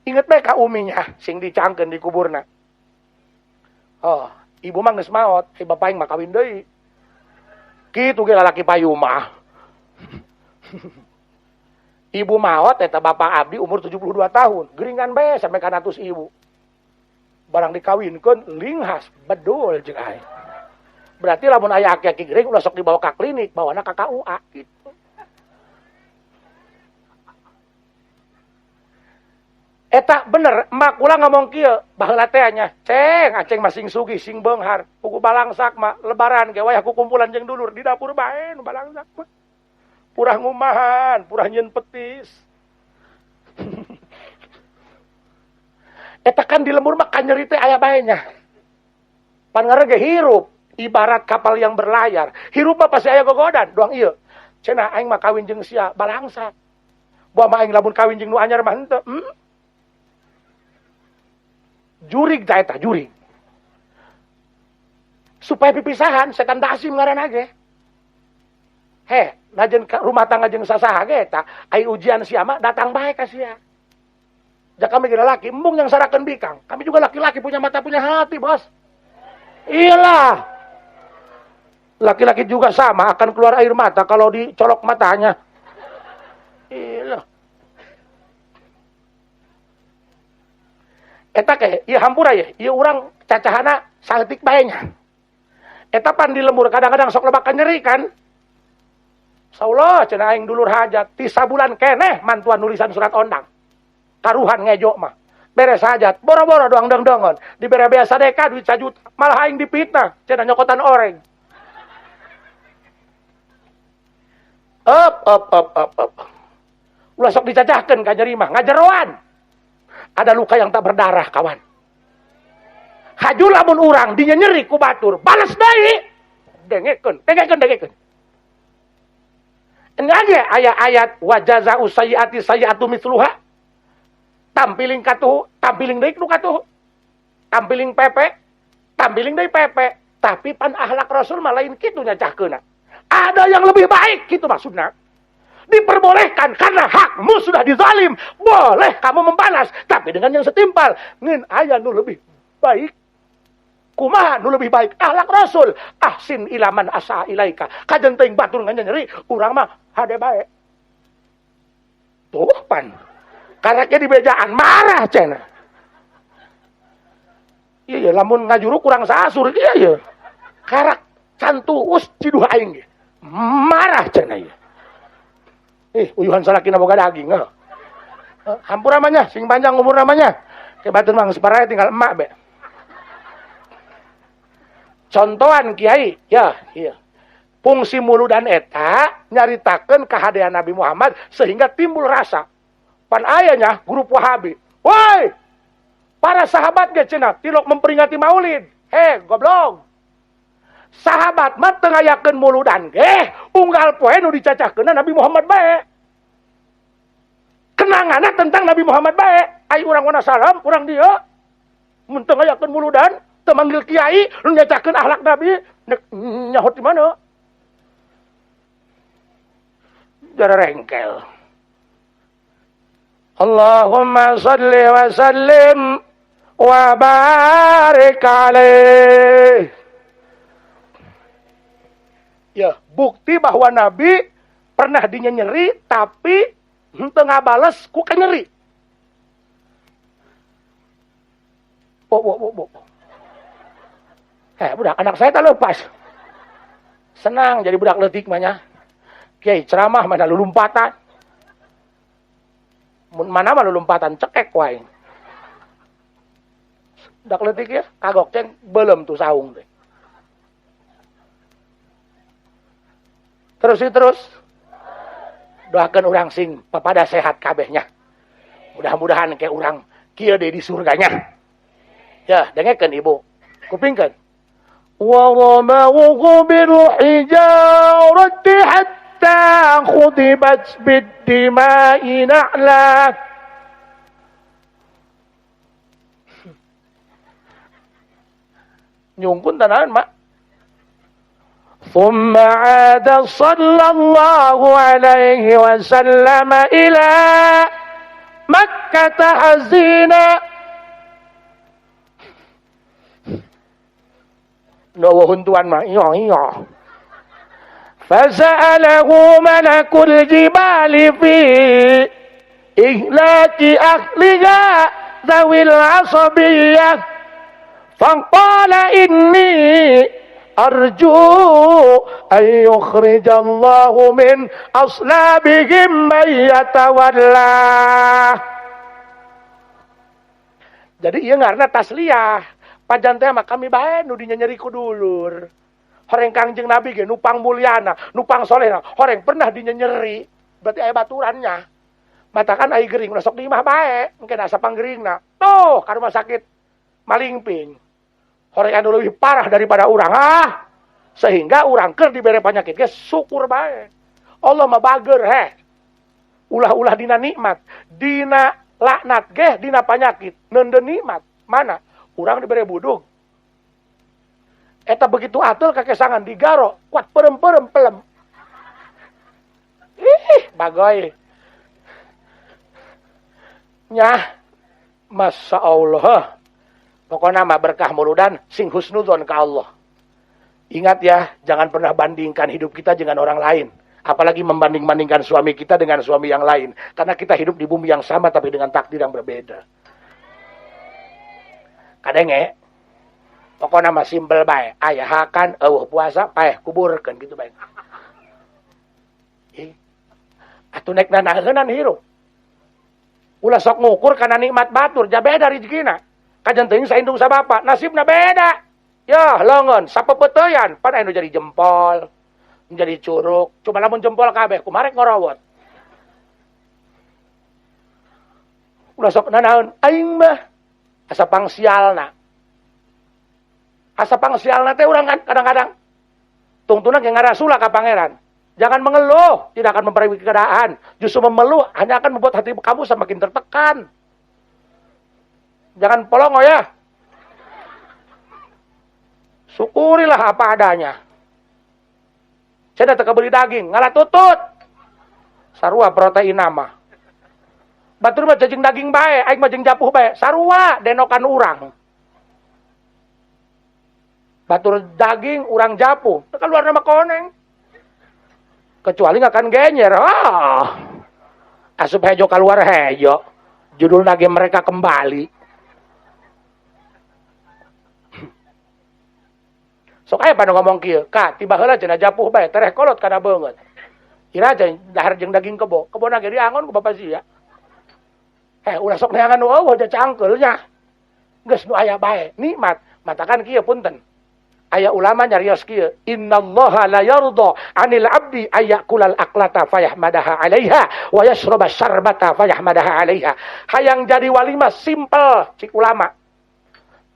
Speaker 1: inget bae ka uminya sing dicangkeun di kuburna. Oh, ibu mah geus maot, si bapak aing mah kawin deui. Kitu ge lalaki payu mah. Ibu maot eta bapak abdi umur 72 tahun. Geringan bae sampai ka 100 ibu. Barang dikawinkeun linghas bedul jeung aing. Berarti lamun aya aki-aki gering ulah sok dibawa ka klinik, bawana ka KUA gitu. Eta bener, emak kula ngomong kieu, baheula teh nya, ceng aceng mah sing sugih sing beunghar, pugu balangsak mah lebaran ge wayah kukumpulan jeung dulur di dapur bae nu balangsak mah. Purah ngumahan, purah nyieun petis. Eta kan di lembur mah kanyeri teh aya bae nya. Pan ngaran ge hirup, ibarat kapal yang berlayar. Hirup mah pasti aya gogodan, doang ieu. Cenah aing mah kawin jeung sia balangsak. Buah mah aing lamun kawin jeung nu anyar mah henteu. Jurig ta eta jurig. Supaya pipisahan setan dasim ngaranna ge. Heh, najan rumah tangga jeung sasaha ge eta, ai ujian sia mah datang bae ka sia. Ja kami ge lalaki, embung yang sarakeun bikang. Kami juga laki-laki punya mata punya hati, Bos. Iyalah. Laki-laki juga sama akan keluar air mata kalau dicolok matanya. Iyalah. Eta ke, ieu hampura ye, ieu urang cacahana saeutik bae nya. Eta pan di lembur kadang-kadang sok loba nyeri kan. Saullah cenah aing dulur hajat, ti sabulan keneh mantuan nulisan surat ondang. Karuhan ngejo mah. Beres hajat, boro-boro doang dong-dongon. Dibere bea sadeka duit sajuta, malah aing dipitnah, cenah nyokotan oreng. Up up up up up. Ulah sok dicacahkeun ka nyeri mah, ngajeroan. Ada luka yang tak berdarah, kawan. Haju lamun urang dinyenyeri ku batur, balas deui. Dengekeun, dengekeun, dengekeun. Engage aya ayat wa jazaa'u sayyi'ati sayyi'atu mitsluha. Tampiling katuhu, tampiling deui nu katuhu. Tampiling pepe, tampiling deui pepe. Tapi pan akhlak Rasul mah lain kitu nyacahkeunna. Ada yang lebih baik kitu maksudna. Diperbolehkan karena hakmu sudah dizalim. Boleh kamu membalas, tapi dengan yang setimpal. Ngeun aya nu lebih baik. Kumaha nu lebih baik? Akhlak Rasul. Ahsin ilaman asa ilaika. Kajen teuing batur nyeri, urang mah hade bae. Tuh pan. Karaknya di bejaan marah cenah. Iya ya, lamun ngajuru kurang sasur iya ya. Karak cantuus ciduh aing ge. Marah cenah ieu. Uyuhan salakina boga daging heuh. Hampura mah nya, sing panjang umur namanya. Ke batur mah geus parah tinggal emak be. Contohan kiai, ya, iya. Fungsi muludan eta nyaritakeun kahadean Nabi Muhammad sehingga timbul rasa. Pan ayanya grup Wahabi. Woi! Para sahabat ge cenah tilok memperingati Maulid. Heh, goblok. Sahabat mah teu ngayakeun muludan ge, unggal poe nu dicacahkeunna Nabi Muhammad bae. Kenanganna tentang Nabi Muhammad bae. Ai urang Wanasalam, urang dieu mun teu ngayakeun muludan, teu manggil kiai, nu nyacahkeun akhlak Nabi, nyahot di mana? Jarengkel. Allahumma salli wa sallim wa barik alaih. Ya, bukti bahwa Nabi pernah dinyenyeri tapi henteu ngabales ku kanyeri. Bo bo bo bo. Budak anak saya tak lepas. Senang jadi budak leutik mah nya. Kiai ceramah mana lulumpatan. Mana mah lulumpatan cekek wae. Budak leutik ya kagok ceng belum tuh saung teh. Terus terus doakan orang sing papada sehat kabehnya. Mudah-mudahan kayak orang kieu deui di surganya. Ya, dengekeun ibu. Kupingkeun. Wa ramawhu bil hijarati hatta khudibat bid dima'i na'la. Nyungkun tanahan, Mak. ثم عاد صلى الله عليه وسلم إلى مكة حزينا. Nowahun tuan mah iyo iyo. Fasa'alahu malakul jibali fi ihlaki ahliha zawil asabiyah faqala inni arju an yukhrijallahu min aslabihim man yatawalla. Jadi ieu ngaranna tasliyah. Pajan teh mah kami bae nu dinyenyeri ku dulur. Horeng Kangjeng Nabi ge nupang mulyana, nupang solehna, horeng pernah dinyenyeri, berarti aya baturannya. Matakan ai gering ulah sok di imah bae, engke asa panggeringna. Tuh, ka rumah sakit malingping. Horeng anu leuwih parah daripada urang ah. Sehingga urang keur dibere penyakit ge syukur bae. Allah mah bager heh. Ulah-ulah dina nikmat, dina laknat ge dina penyakit, neundeun nikmat. Mana? Urang dibere budug. Eta begitu atul kakesangan digaro, kuat perem-perem pelem. Ih, bagoy. Nyah, Masya Allah. Pokoknya mah berkah muludan, sing husnudon ke Allah. Ingat ya, jangan pernah bandingkan hidup kita dengan orang lain. Apalagi membanding-bandingkan suami kita dengan suami yang lain. Karena kita hidup di bumi yang sama tapi dengan takdir yang berbeda. Kadenge, pokoknya mah simpel bae. Aya hakan, eueuh puasa, paeh kuburkeun gitu bae. Ih, atuh nek nanaeunan hirup. Ulah sok ngukur kana nikmat batur, ja beda rezekina. Kajen teuing saindung sabapa, nasibna beda. Yah, longon, sapepeuteuyan, pan aya nu jadi jempol, nu jadi curug. Coba lamun jempol kabeh, kumaha rek ngorowot. Ulah sok nanaon, aing mah asa pangsialna. Asa pangsialna teh urang kan kadang-kadang tungtuna ge ngarasula ka pangeran. Jangan mengeluh, tidak akan memperbaiki keadaan. Justru memeluh hanya akan membuat hati kamu semakin tertekan. Jangan polongo ya. Syukurilah apa adanya. Saya datang beli daging, ngalah tutut. Sarua protein nama. Batur mah jajing daging bae, aing mah jeung japuh bae. Sarua denokan urang. Batur daging, urang japuh. Keluar nama koneng. Kecuali nggak akan genyer. Ah. Asup hejo keluar hejo. Judul lagi mereka kembali. Sok aya pada ngomong kieu, ka tiba heula cenah japuh bae, tereh kolot kana beungeut. Ira dahar jeung daging kebo, kebona ge diangon ku bapak sia. Ulah sok neangan nu eueuh da cangkeul nya. Geus nu aya bae, nikmat. Matakan kieu punten. Aya ulama nyarios kieu, innallaha la yarda 'anil 'abdi ayakulal aklata fayahmadaha 'alaiha wa yashraba syarbata fayahmadaha 'alaiha. Hayang jadi wali mah simpel cik ulama.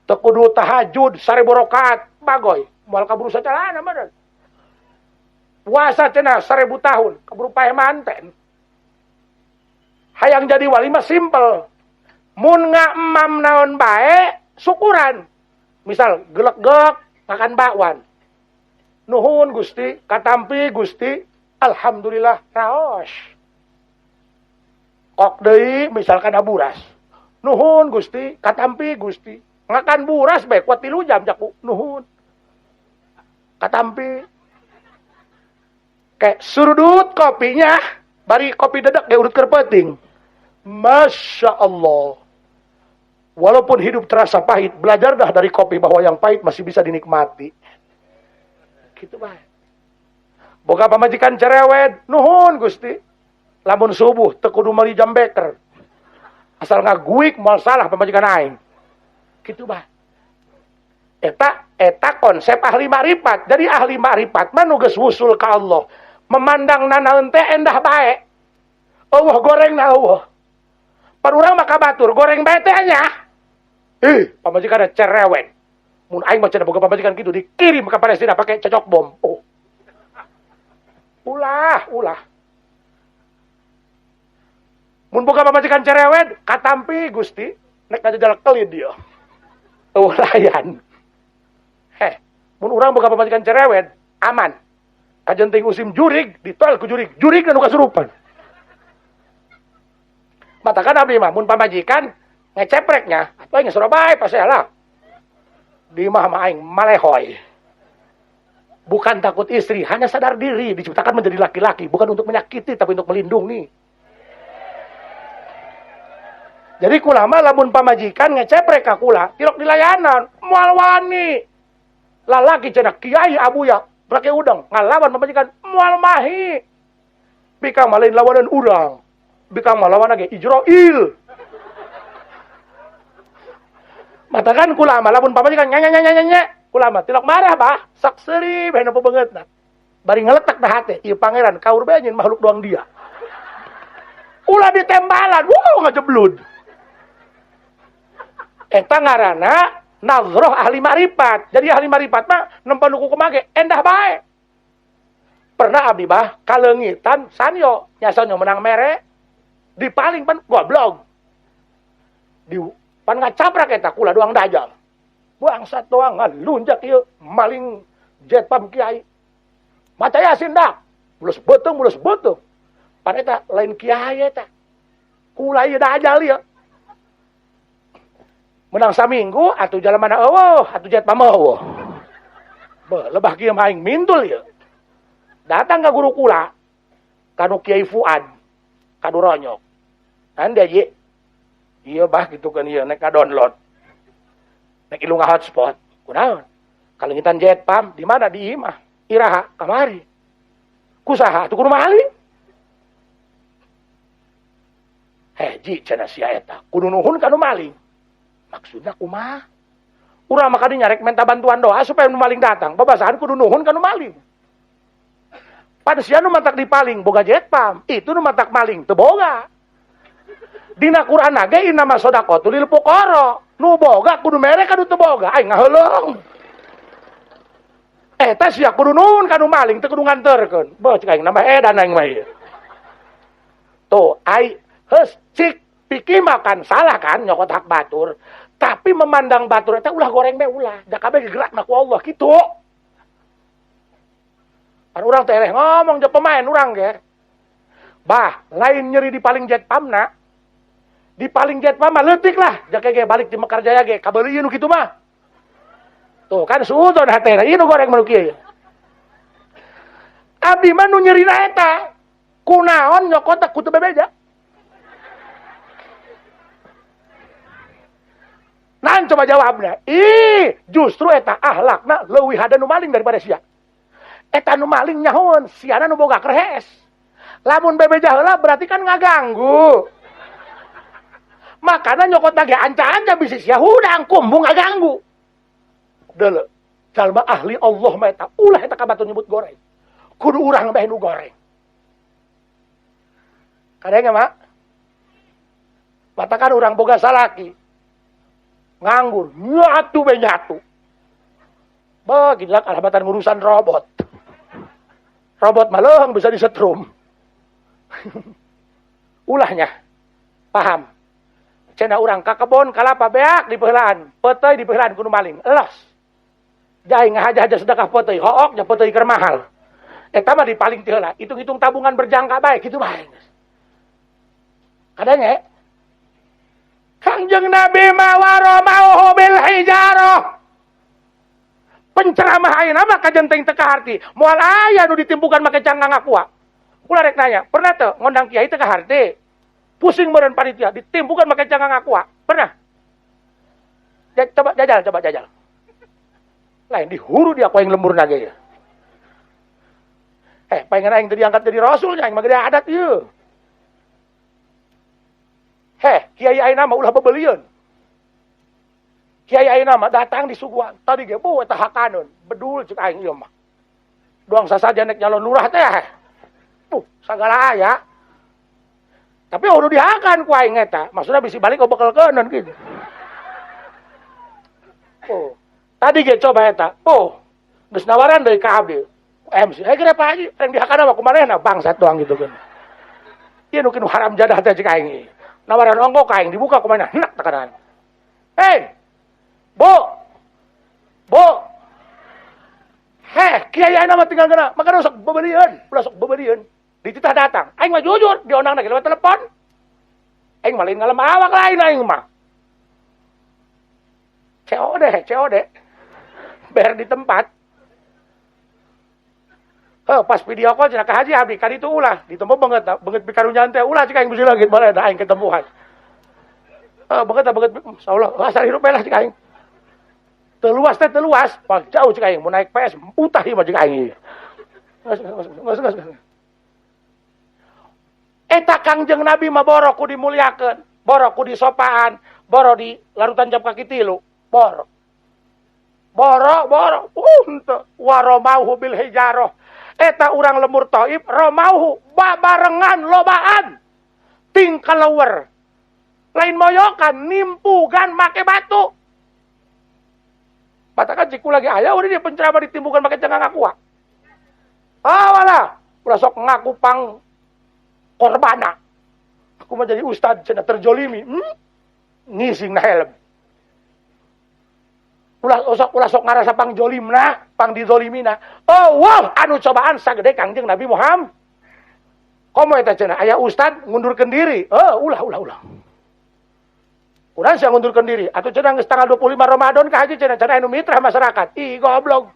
Speaker 1: Teu kudu tahajud 1000 rakaat, bagoy. Moal kaburu sacalana mah. Puasa cenah 1000 tahun, kaburu paeh manten. Hayang jadi wali mah simpel. Mun ngaemam naon bae, syukuran. Misal geleg-geleg makan bakwan. Nuhun Gusti, katampi Gusti, alhamdulillah raos. Kok deui misalkan buras. Nuhun Gusti, katampi Gusti. Ngakan buras bae kuat 3 jam jaku nuhun. Katampi. Kayak surudut kopinya, bari kopi dedek ge urut keur peuting. Masya Allah. Walaupun hidup terasa pahit, belajarlah dari kopi bahwa yang pahit masih bisa dinikmati. Gitu bae. Boga pamajikan cerewet, nuhun Gusti. Lamun subuh teu kudu meuli jam beker. Asal ngaguik moal salah pamajikan aing. Gitu bae. Eta konsep ahli makrifat. Jadi ahli makrifat mah nu geus wusul ka Allah. Memandang nanaeun teh endah bae. Eueuh gorengna eueuh. Pan urang mah kabatur goreng bae teh nya. Ih, pamajikan cerewet. Mun aing mah cenah boga pamajikan kitu dikirim ka Palestina pakai cocok bom. Oh. Ulah, ulah. Mun boga pamajikan cerewet, katampi Gusti, nek ngajajal kelid dia. Eueuh layan. Heh, mun urang boga pamajikan cerewet, aman. Kajenting usim jurig, ditol ku jurig, jurig nu kasurupan. Matakan abdi mah mun pamajikan ngecepreknya, atuh aing geus bae paseh lah. Di imah mah aing malehoy. Bukan takut istri, hanya sadar diri diciptakan menjadi laki-laki, bukan untuk menyakiti tapi untuk melindungi. Jadi kula mah lamun pamajikan ngeceprek ka kula, tilok dilayanan, moal wani. Lalaki cenah kiai abuya, brake udang, ngalawan pamajikan moal mahi. Bikang mah lain lawanan urang. Bikang mah lawan ge Ijroil. Matakan kula mah lamun pamajikan nya nya nya nya, kula mah tilok marah bah, sok seuri bae nu beungeutna. Bari ngeletak dah hate, ieu pangeran kaur bae nyin makhluk doang dia. Ulah ditembalan, wuh ngajeblud. Eta ngaranna nazroh ahli makrifat. Jadi ahli makrifat mah nempo nu kumaha ge endah bae. Pernah abdi bah kaleungitan sanyo, nya sanyo menang mere dipaling pan goblok. Di pan ngacaprak eta kula doang dajal. Bangsat doang ngalunjak ieu maling jet pam kiai. Maca Yasin dah. Mulus beuteung mulus beuteung. Pan eta lain kiai eta. Kula ieu dajal ieu. Menang saminggu atuh jalan mana eueuh atuh jet pam eueuh. Beuh lebah kieu mah aing mintul ieu. Datang ka guru kula kanu Kiai Fuad kanu ronyok. Anda ye. Ieu bah kitu kan ieu nek ka-download. Nek ilunga hotspot. Kunaon? Kalengitan jet pam di mana di imah? Iraha kamari. Kusaha atuh kudu maling. Heh ji cenah sia eta kudu nuhun kanu maling. Maksudna kumaha? Urang mah kadinya rek minta bantuan doa supaya nu maling datang. Babasahan kudu nuhun kanu maling. Pada sia nu matak dipaling boga jet pam, itu nu matak maling teu boga. Dina Quran ge inna masodaqatu lil fuqara. Nu boga kudu mere ka nu teu boga, aing ngaheuleung. Eta sia kudu nuhun ka nu maling teu kudu nganterkeun. Beuh cek aing nambah edan aing mah ieu. Tuh ai heus cik pikir makan salah kan nyokot hak batur. Tapi memandang batur eta ulah goreng be ulah. Da kabeh gegerakna ku Allah kitu. Pan urang teh eleh ngomong jeung pemain urang ge. Bah, lain nyeri di paling jet pamna. Di paling jet pam mah leutik lah. Jake ge balik di Mekar Jaya ge kabeuli nu kitu mah. Tuh kan suudon hatena ieu nu goreng mah nu kieu. Abdi mah nu nyerina eta. Kunaon nyokot ku teu bebeja. Nan coba jawabnya. Ih, justru eta ahlakna leuwih hada nu maling daripada sia. Eta nu maling nyahoeun, siana nu boga kerhes. Lamun bebeja heula berarti kan ngaganggu. Makana nyokot ge anca-anca bisi sia hudang kumbung ngaganggu. Deuleu, jalma ahli Allah mah eta ulah eta ka batur nyebut goreng. Kudu urang bae nu goreng. Kadenge mak? Matakan urang boga salaki. Nganggur, nyatu be nyatu. Begitu alhamatan ngurusan robot. Robot mah leuheung bisa disetrum. Ulahnya. Paham. Cenah urang ka kebon kalapa beak dipeuheulaan, peuteuy dipeuheulaan kudu maling. Elos. Jai ngahaja-haja sedekah peuteuy, hook nya peuteuy keur mahal. Eta mah dipaling ti heula, hitung-hitung tabungan berjangka bae kitu bae. Kadenge Kangjeng Nabi mawaro mauhu bil hijarah. Penceramah ayeuna mah kajenteng teu kaharti. Moal aya nu ditimpukan make cangkang aqua. Kula rek nanya, pernah teu ngondang kiai teu kaharti? Pusing meureun panitia ditimpukan make cangkang aqua. Pernah? Coba jajal, coba jajal. Lain dihuru dia ku aing lemburna ge ieu. Pengen aing teu diangkat jadi rasul nya aing mah gede adat ieu. Heh, kiai ayeuna mah ulah bebelieun. Kiai ayeuna mah datang di suguhan. Tadi ge beuh eta hakaneun, bedul cek aing ieu mah. Doang sasaja nek nyalon lurah teh. Sagala aya. Tapi udah dihakan ku aing eta. Maksudna bisi balik obekelkeuneun kitu. Oh, tadi ge coba eta. Oh, geus nawaran deui ka abdi. MC, kira Pak Haji, reng dihakan mah kumanehna bangsat doang gitu kan. Ieu nu kinu haram jadah teh cek aing ieu. Nawaran ongko ka aing dibuka kumanehna henak tekanan. Hei. Bu. Bu. Heh, kiai ayeuna mah tinggal geuna, maka sok bebelieun, ulah sok bebelieun. Dititah datang. Aing mah jujur, diondang lagi lewat telepon. Aing mah lain ngalem awak lain aing mah. COD, COD. Bayar di tempat. Heuh, pas video call cenah ka haji abdi ka ditu ulah, ditempo banget banget pikarunyaan teh ulah cik aing bisi leungit bae da aing ketempuhan. Heuh, banget banget insyaallah asal hirup bae lah cik aing. Teu luas teh teu luas, pak jauh cik aing mun naik PS utah ieu mah cik aing. Geus. Eta Kangjeng Nabi mah boro ku dimuliakeun, boro ku disopaan, boro di larutan jam kaki tilu, boro. Boro, boro, henteu waromauhu bil hijarah. Eta urang lemur Taif romauhu babarengan lobaan. Tingkalewer. Lain moyokan nimpugan make batu. Patakan ciku lagi aya udah dia penceramah ditimbukan make cengang ngaku. Ah wala, ulah sok ngaku pang korbana. Aku mah jadi ustad cenah terjolimi. Ngising na helm. Ulah sok ngarasa pang jolimna, pang dizolimina. Oh, wow, anu cobaan sagede Kangjeng Nabi Muhammad. Komo eta cenah aya ustad ngundurkeun diri. Oh, ulah. Urang sia ngundurkeun diri. Atuh cenah geus tanggal 25 Ramadan ka haji cenah cenah anu mitra masyarakat. Ih, goblok.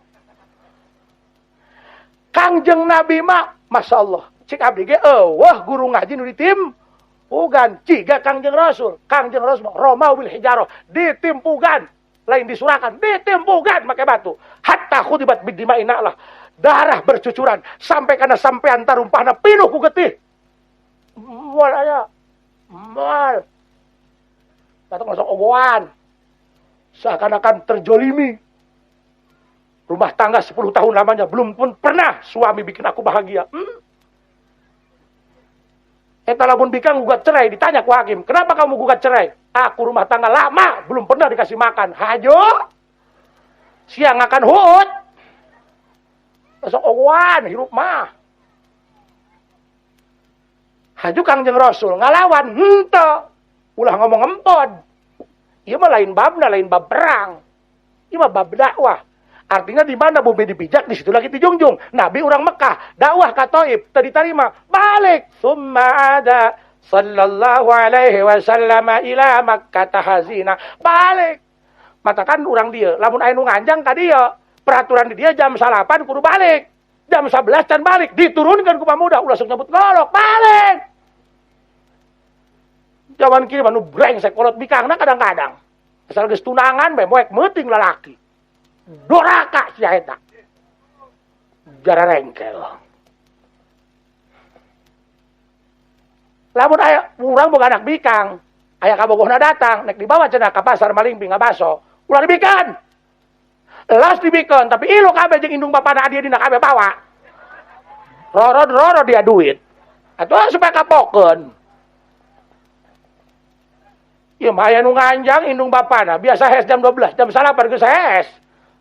Speaker 1: Kangjeng Nabi mah masyaallah. Cik abdi ge eueuh guru ngaji nu ditimpugan ciga Kangjeng Rasul. Kangjeng Rasul romau bil hijarah ditimpugan. Lain disurakan, ditimpukan pakai batu. Hatta khudibat bidima'ina lah. Darah bercucuran sampai kana sampean tarumpahna pinuh ku getih. Moal aya. Moal. Batuk masuk ogoan. Seakan-akan terjolimi. Rumah tangga 10 tahun lamanya belum pun pernah suami bikin aku bahagia. Eta lamun bikang gugat cerai, ditanya ku hakim, "Kenapa kamu gugat cerai?" Aku rumah tangga lama belum pernah dikasih makan. Hajo. Siang akan hut. Besok owan hirup mah. Haju Kangjeng Rasul ngalawan henteu. Ulah ngomong empod. Ieu mah lain babna, lain bab perang. Ieu mah bab dakwah. Artinya di mana bumi dipijak di situ lagi dijunjung. Nabi urang Mekah, dakwah ka Taif teu diterima, balik. Summa ada sallallahu alaihi wasallam ila Makkah hazina. Balik. Matakan urang dia, lamun aya nu nganjang ka dia, peraturan di dia jam 9 kudu balik. Jam 11 can balik, diturunkan ku pamuda ulah sok nyebut golok, balik. Jaman kieu mah nu brengsek kolot bikangna kadang-kadang. Asal geus tunangan bae moek meuting lalaki. Doraka sia eta. Jara rengkel. Lamun aya urang boga anak bikang, aya kabogohna datang, nek dibawa cenah ka pasar Malingping ngabaso, ulah dibikan. Elas dibikan, tapi ilu kabeh jeung indung bapana dia dina kabeh bawa. Rorod-rorod dia duit. Atuh supaya kapokeun. Ieu mah aya nu nganjang indung bapana, biasa hes jam 12, jam 9 geus hes.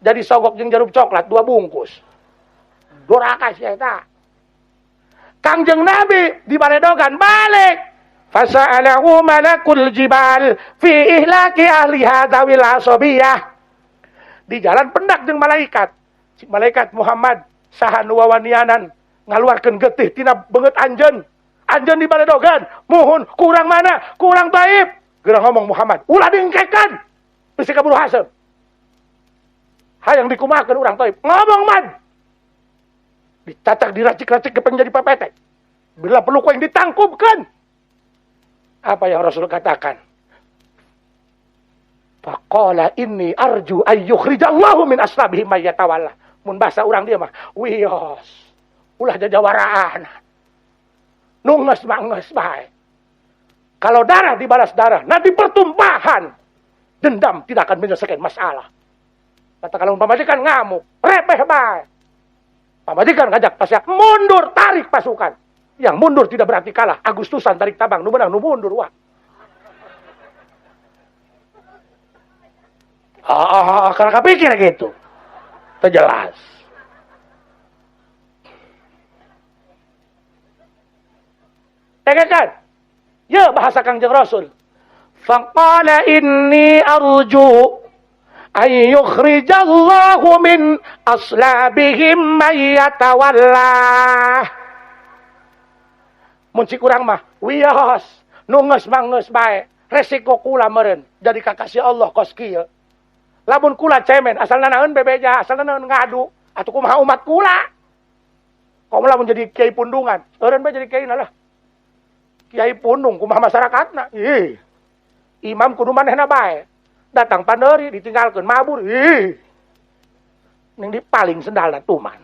Speaker 1: Jadi sogok jeung jarum coklat 2 bungkus. Doraka sia eta. Kangjeng Nabi di baredogan balik. Fasa'alahu malakul jibal fi ihlaki ahli hadzawil asabiyah. Di jalan pendak jeung malaikat. Si malaikat Muhammad saha nu wawanianan ngaluarkeun getih tina beungeut anjeun. Anjeun di baredogan, muhun kurang mana? Kurang Taif. Geura ngomong Muhammad, ulah dingkekan. Bisi kaburu haseup. Hayang dikumahakeun urang Taif. Ngomong man. Dicacak diracik-racik kepeng jadi pepetek. Bila perlu ku yang ditangkupkan. Apa yang Rasul katakan? Faqala inni arju ay yukhrijallahu min aslabihim may yatawalla. Mun bahasa urang dia mah, wios. Ulah jajawaraan. Nu geus mah geus bae. Kalau darah dibalas darah, nanti pertumpahan. Dendam tidak akan menyelesaikan masalah. Kata kalau pamajikan ngamuk, repeh bae. Pamajikan ngajak pasyak mundur, tarik pasukan. Yang mundur tidak berarti kalah. Agustusan tarik tabang, nu menang, nu mundur wah. Karena pikir gitu. Terjelas. Kan? Ya bahasa Kangjeng Rasul. Faqala inni arju ay yukhrijallahu min aslabihim may yatawalla. Mun cik urang mah wios nu geus mah geus bae, resiko kula meureun jadi kakasih Allah kos kieu. Lamun kula cemen asal nanaeun bebeja, asal nanaeun ngadu, atuh kumaha umat kula.
Speaker 2: Komo lamun jadi kiai pundungan, eureun bae jadi kiai lah. Kiai pundung kumaha masyarakatna? Ih. Imam kudu manehna bae. Datang panderi ditinggalkeun mabur. Ih. Ning dipaling sendalna tuman.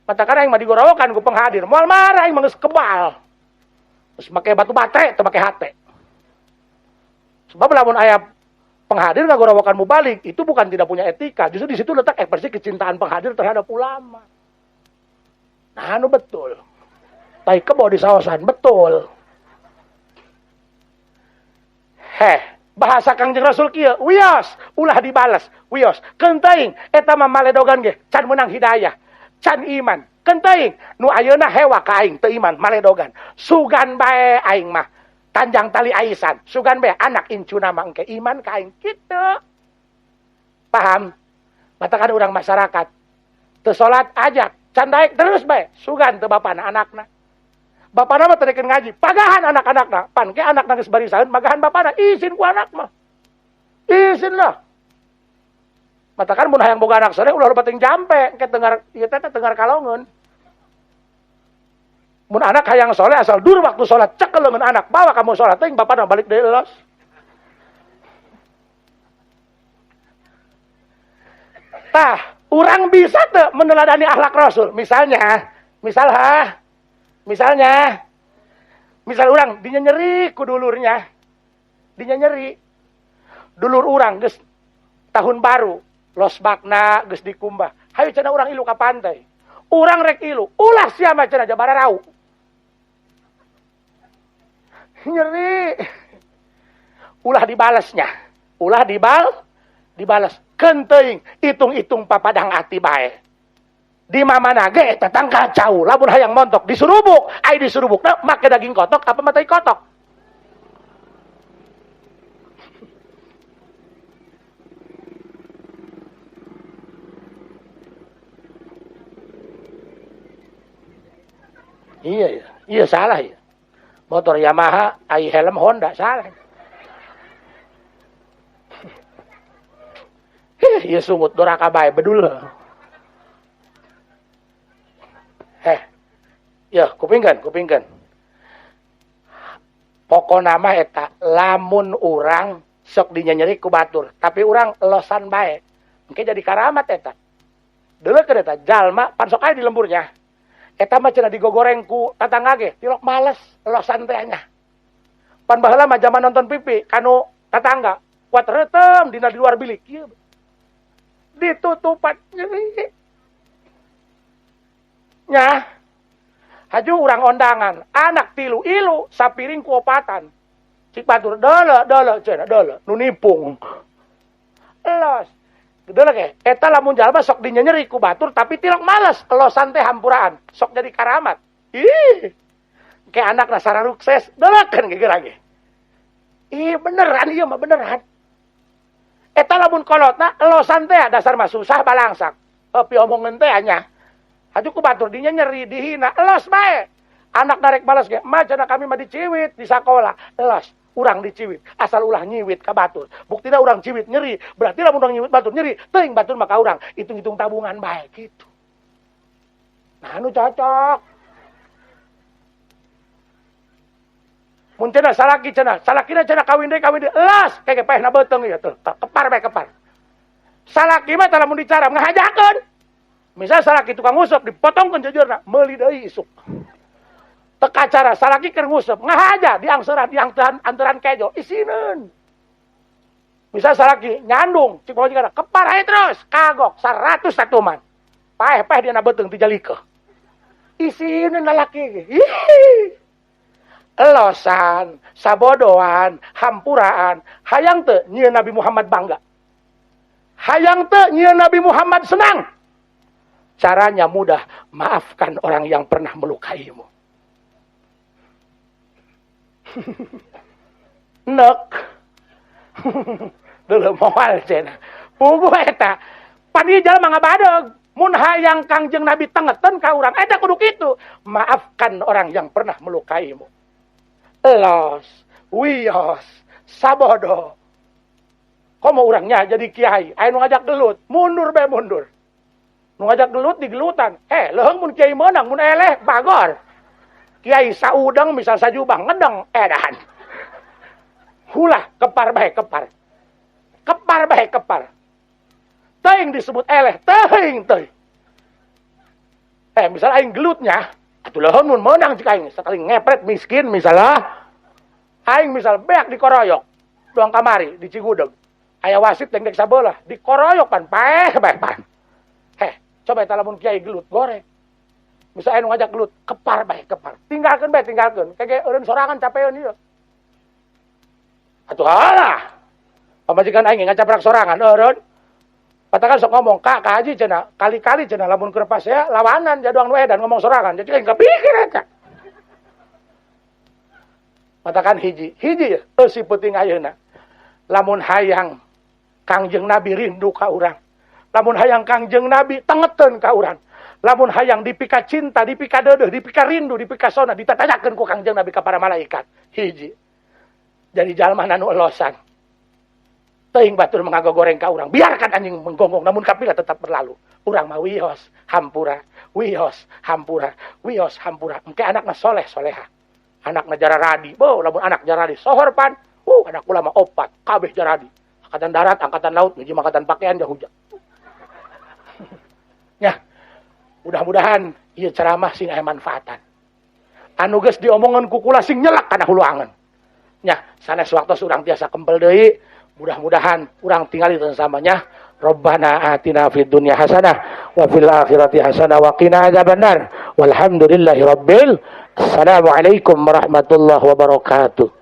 Speaker 2: Matakan aing mah digorowokan ku penghadir, moal marah aing mah geus kebal. Geus make batu bate teu make hate. Sebab lamun aya penghadir ngagorowokan mubalik, itu bukan tidak punya etika, justru di situ letak ekspresi kecintaan penghadir terhadap ulama. Nah, anu betul. Tai kebo di sawasan, betul. Heh, bahasa Kangjeng Rasul kieu, wios, ulah dibalas, wios. Keun teuing eta mah maledogan ge, can meunang hidayah, can iman. Keun teuing nu ayeuna hewa ka aing teu iman maledogan. Sugan bae aing mah tanjang tali aisan, sugan bae anak incuna mah engke iman ka aing kitu. Paham? Matakan urang masyarakat teu salat ajak, can daek terus bae, sugan teu bapana anakna. Bapana mah teu ngaji, pagahan anak-anakna. Pan ke anakna geus barisaeun, magahan bapana, izin ku anak mah. Izin lah. Matakan mun hayang boga anak sore ulah loba teuing jampe, engke tengar ieu teh tengar kalongeun. Mun anak hayang soleh asal dur waktu sholat cekel leungeun anak, bawa kamu sholat teuing bapana balik deui los. Tah, urang bisa teu meneladani akhlak Rasul. Misalnya, misal urang dinyenyeri ku dulurnya. Dinyenyeri. Dulur urang geus tahun baru, losbakna geus dikumbah. Hayu cenah urang ilu ka pantai. Urang rek ilu, ulah sia mah cenah jabara rau. Nyeri. Ulah dibalasnya. Ulah dibalas. Keun teuing hitung-hitung papadang ati bae. Di mamana ge eta tangkal cau, lamun hayang montok disurubuk, ai disurubukna make daging kotok apa matai kotok. Iya, iya salah ya. Motor Yamaha, ai helm Honda salah. Iya sungut doraka bae bedul. Ya kupingkeun. Pokona mah eta lamun urang sok dinyenyeri ku batur, tapi urang losan bae. Engke jadi karamat eta. Deuleukeun eta jalma pan sok aya di lemburnya. Eta mah cenah digogoreng ku tatangga ge, tilok males losan teh nya. Pan baheula mah zaman nonton pipi kanu tatangga, kuat reuteum dina di luar bilik kieu. Ditutupan nyeri. Nya. Haju urang ondangan, anak tilu ilu sapiring ku opatan. Cik batur deuleu deuleu cenah deuleu nu nipung. Los. Deuleu ge, eta lamun jalma sok dinyenyeri ku batur tapi tilok males, losan teh hampuraan, sok jadi karamat. Ih. Ke anakna sararukses, deuleukeun ge geura ge. Ih, beneran ieu mah beneran. Eta lamun kolotna losan teh dasar mah susah balangsak. Pi omongan teh nya. Haju ku batur dinya nyeri dihina, los bae. Anak narek balas ge, mah cenah kami mah diciwit di sakola. Los, urang diciwit, asal ulah nyiwit ka batur. Buktina urang ciwit nyeri, berarti lamun urang nyiwit batur nyeri, teuing batur mah ka urang, hitung-hitung tabungan bae gitu. Nah anu cocok. Mun cenah salaki cenah, salakina cenah kawin deui, los keke paehna beuteung ieu tuh, kepar bae kepar. Salaki mah tah lamun dicaram ngahajakeun. Misal salaki tukang nguseup dipotongkeun jujurna, meuli deui isuk. Teka cara salaki keur nguseup, ngahaja diangseran diangtehan anteran kejo, isineun. Misal salaki nyandung, cik pamajikan kepar ae terus, kagok 100 satuman. Paeh-paeh dina beuteung ti jalikeun. Isineun lalaki ge. Ih. Elosan, sabodoan, hampuraan, hayang teu nyieun Nabi Muhammad bangga. Hayang teu nyieun Nabi Muhammad senang. Caranya mudah, maafkan orang yang pernah melukaimu. Nek. Dulu moal cenah. Puguh eta. Pan ieu jalma ngabadeg. Mun hayang Kangjeng Nabi tengeten ka urang eta kudu kitu. Maafkan orang yang pernah melukaimu. Elos, wios, sabodo. Komo urangnya jadi kiai, aya nu ngajak gelut, mundur bae mundur. Nu ngajak gelut digelutan. Eh, leuheung mun kiai meunang, mun eleh bagor. Kiai saudeng misal sajubah ngedeng edan. Hulah kepar bae kepar. Kepar bae kepar. Teuing disebut eleh, teuing teuing. Eh, misal aing gelutnya, atuh leuheung mun meunang cik aing sekali ngepret miskin misalnya. Aing misal beak dikoroyok. Doang kamari di Cigudeg. Aya wasit dengdek sabelah, dikoroyok pan paeh bae pan. Heh, coba eta lamun kiai gelut goreng. Misal anu ngajak gelut, kepar bae kepar. Tinggalkeun bae tinggalkeun. Kege eureun sorangan capeun ieu. Atuh halah. Pamajikan aing ngacaprak sorangan eureun. Patakan sok ngomong, "Kak, Kak Haji cenah, kali-kali cenah lamun keur pasea lawanan jaduang nu edan ngomong sorangan." Jadi aing kapikir eta. Patakan hiji, hiji eusi peuting ayeuna. Lamun hayang Kangjeng Nabi rindu ka urang. Lamun hayang Kangjeng Nabi tengeteun ka urang. Lamun hayang dipika cinta, dipika deudeuh, dipika rindu, dipika sona, ditatajakeun ku Kangjeng Nabi ka para malaikat. Hiji. Jadi jalma anu elosan. Teuing batur mengagogoreng ka urang. Biarkan anjing menggonggong, namun kapila tetap berlalu. Urang mah wios, hampura, wios, hampura, wios, hampura. Engke anakna soleh soleha. Anakna jararadi. Bo, lamun anak jaradi sohor pan. Anak ulama opat, kabeh jaradi. Angkatan darat, angkatan laut, hiji angkatan pakaian jahuja. Ya. Mudah-mudahan ieu ceramah sing aya manfaatan. Anu geus diomongan ku kula sing nyelak kana hulu angen. Nya, sanes waktos urang tiasa kempel deui. Mudah-mudahan urang tingali samanya. Rabbana atina fid dunya hasanah wa fil akhirati hasanah wa qina adzabannar. Walhamdulillahi rabbil. Assalamualaikum warahmatullahi wabarakatuh.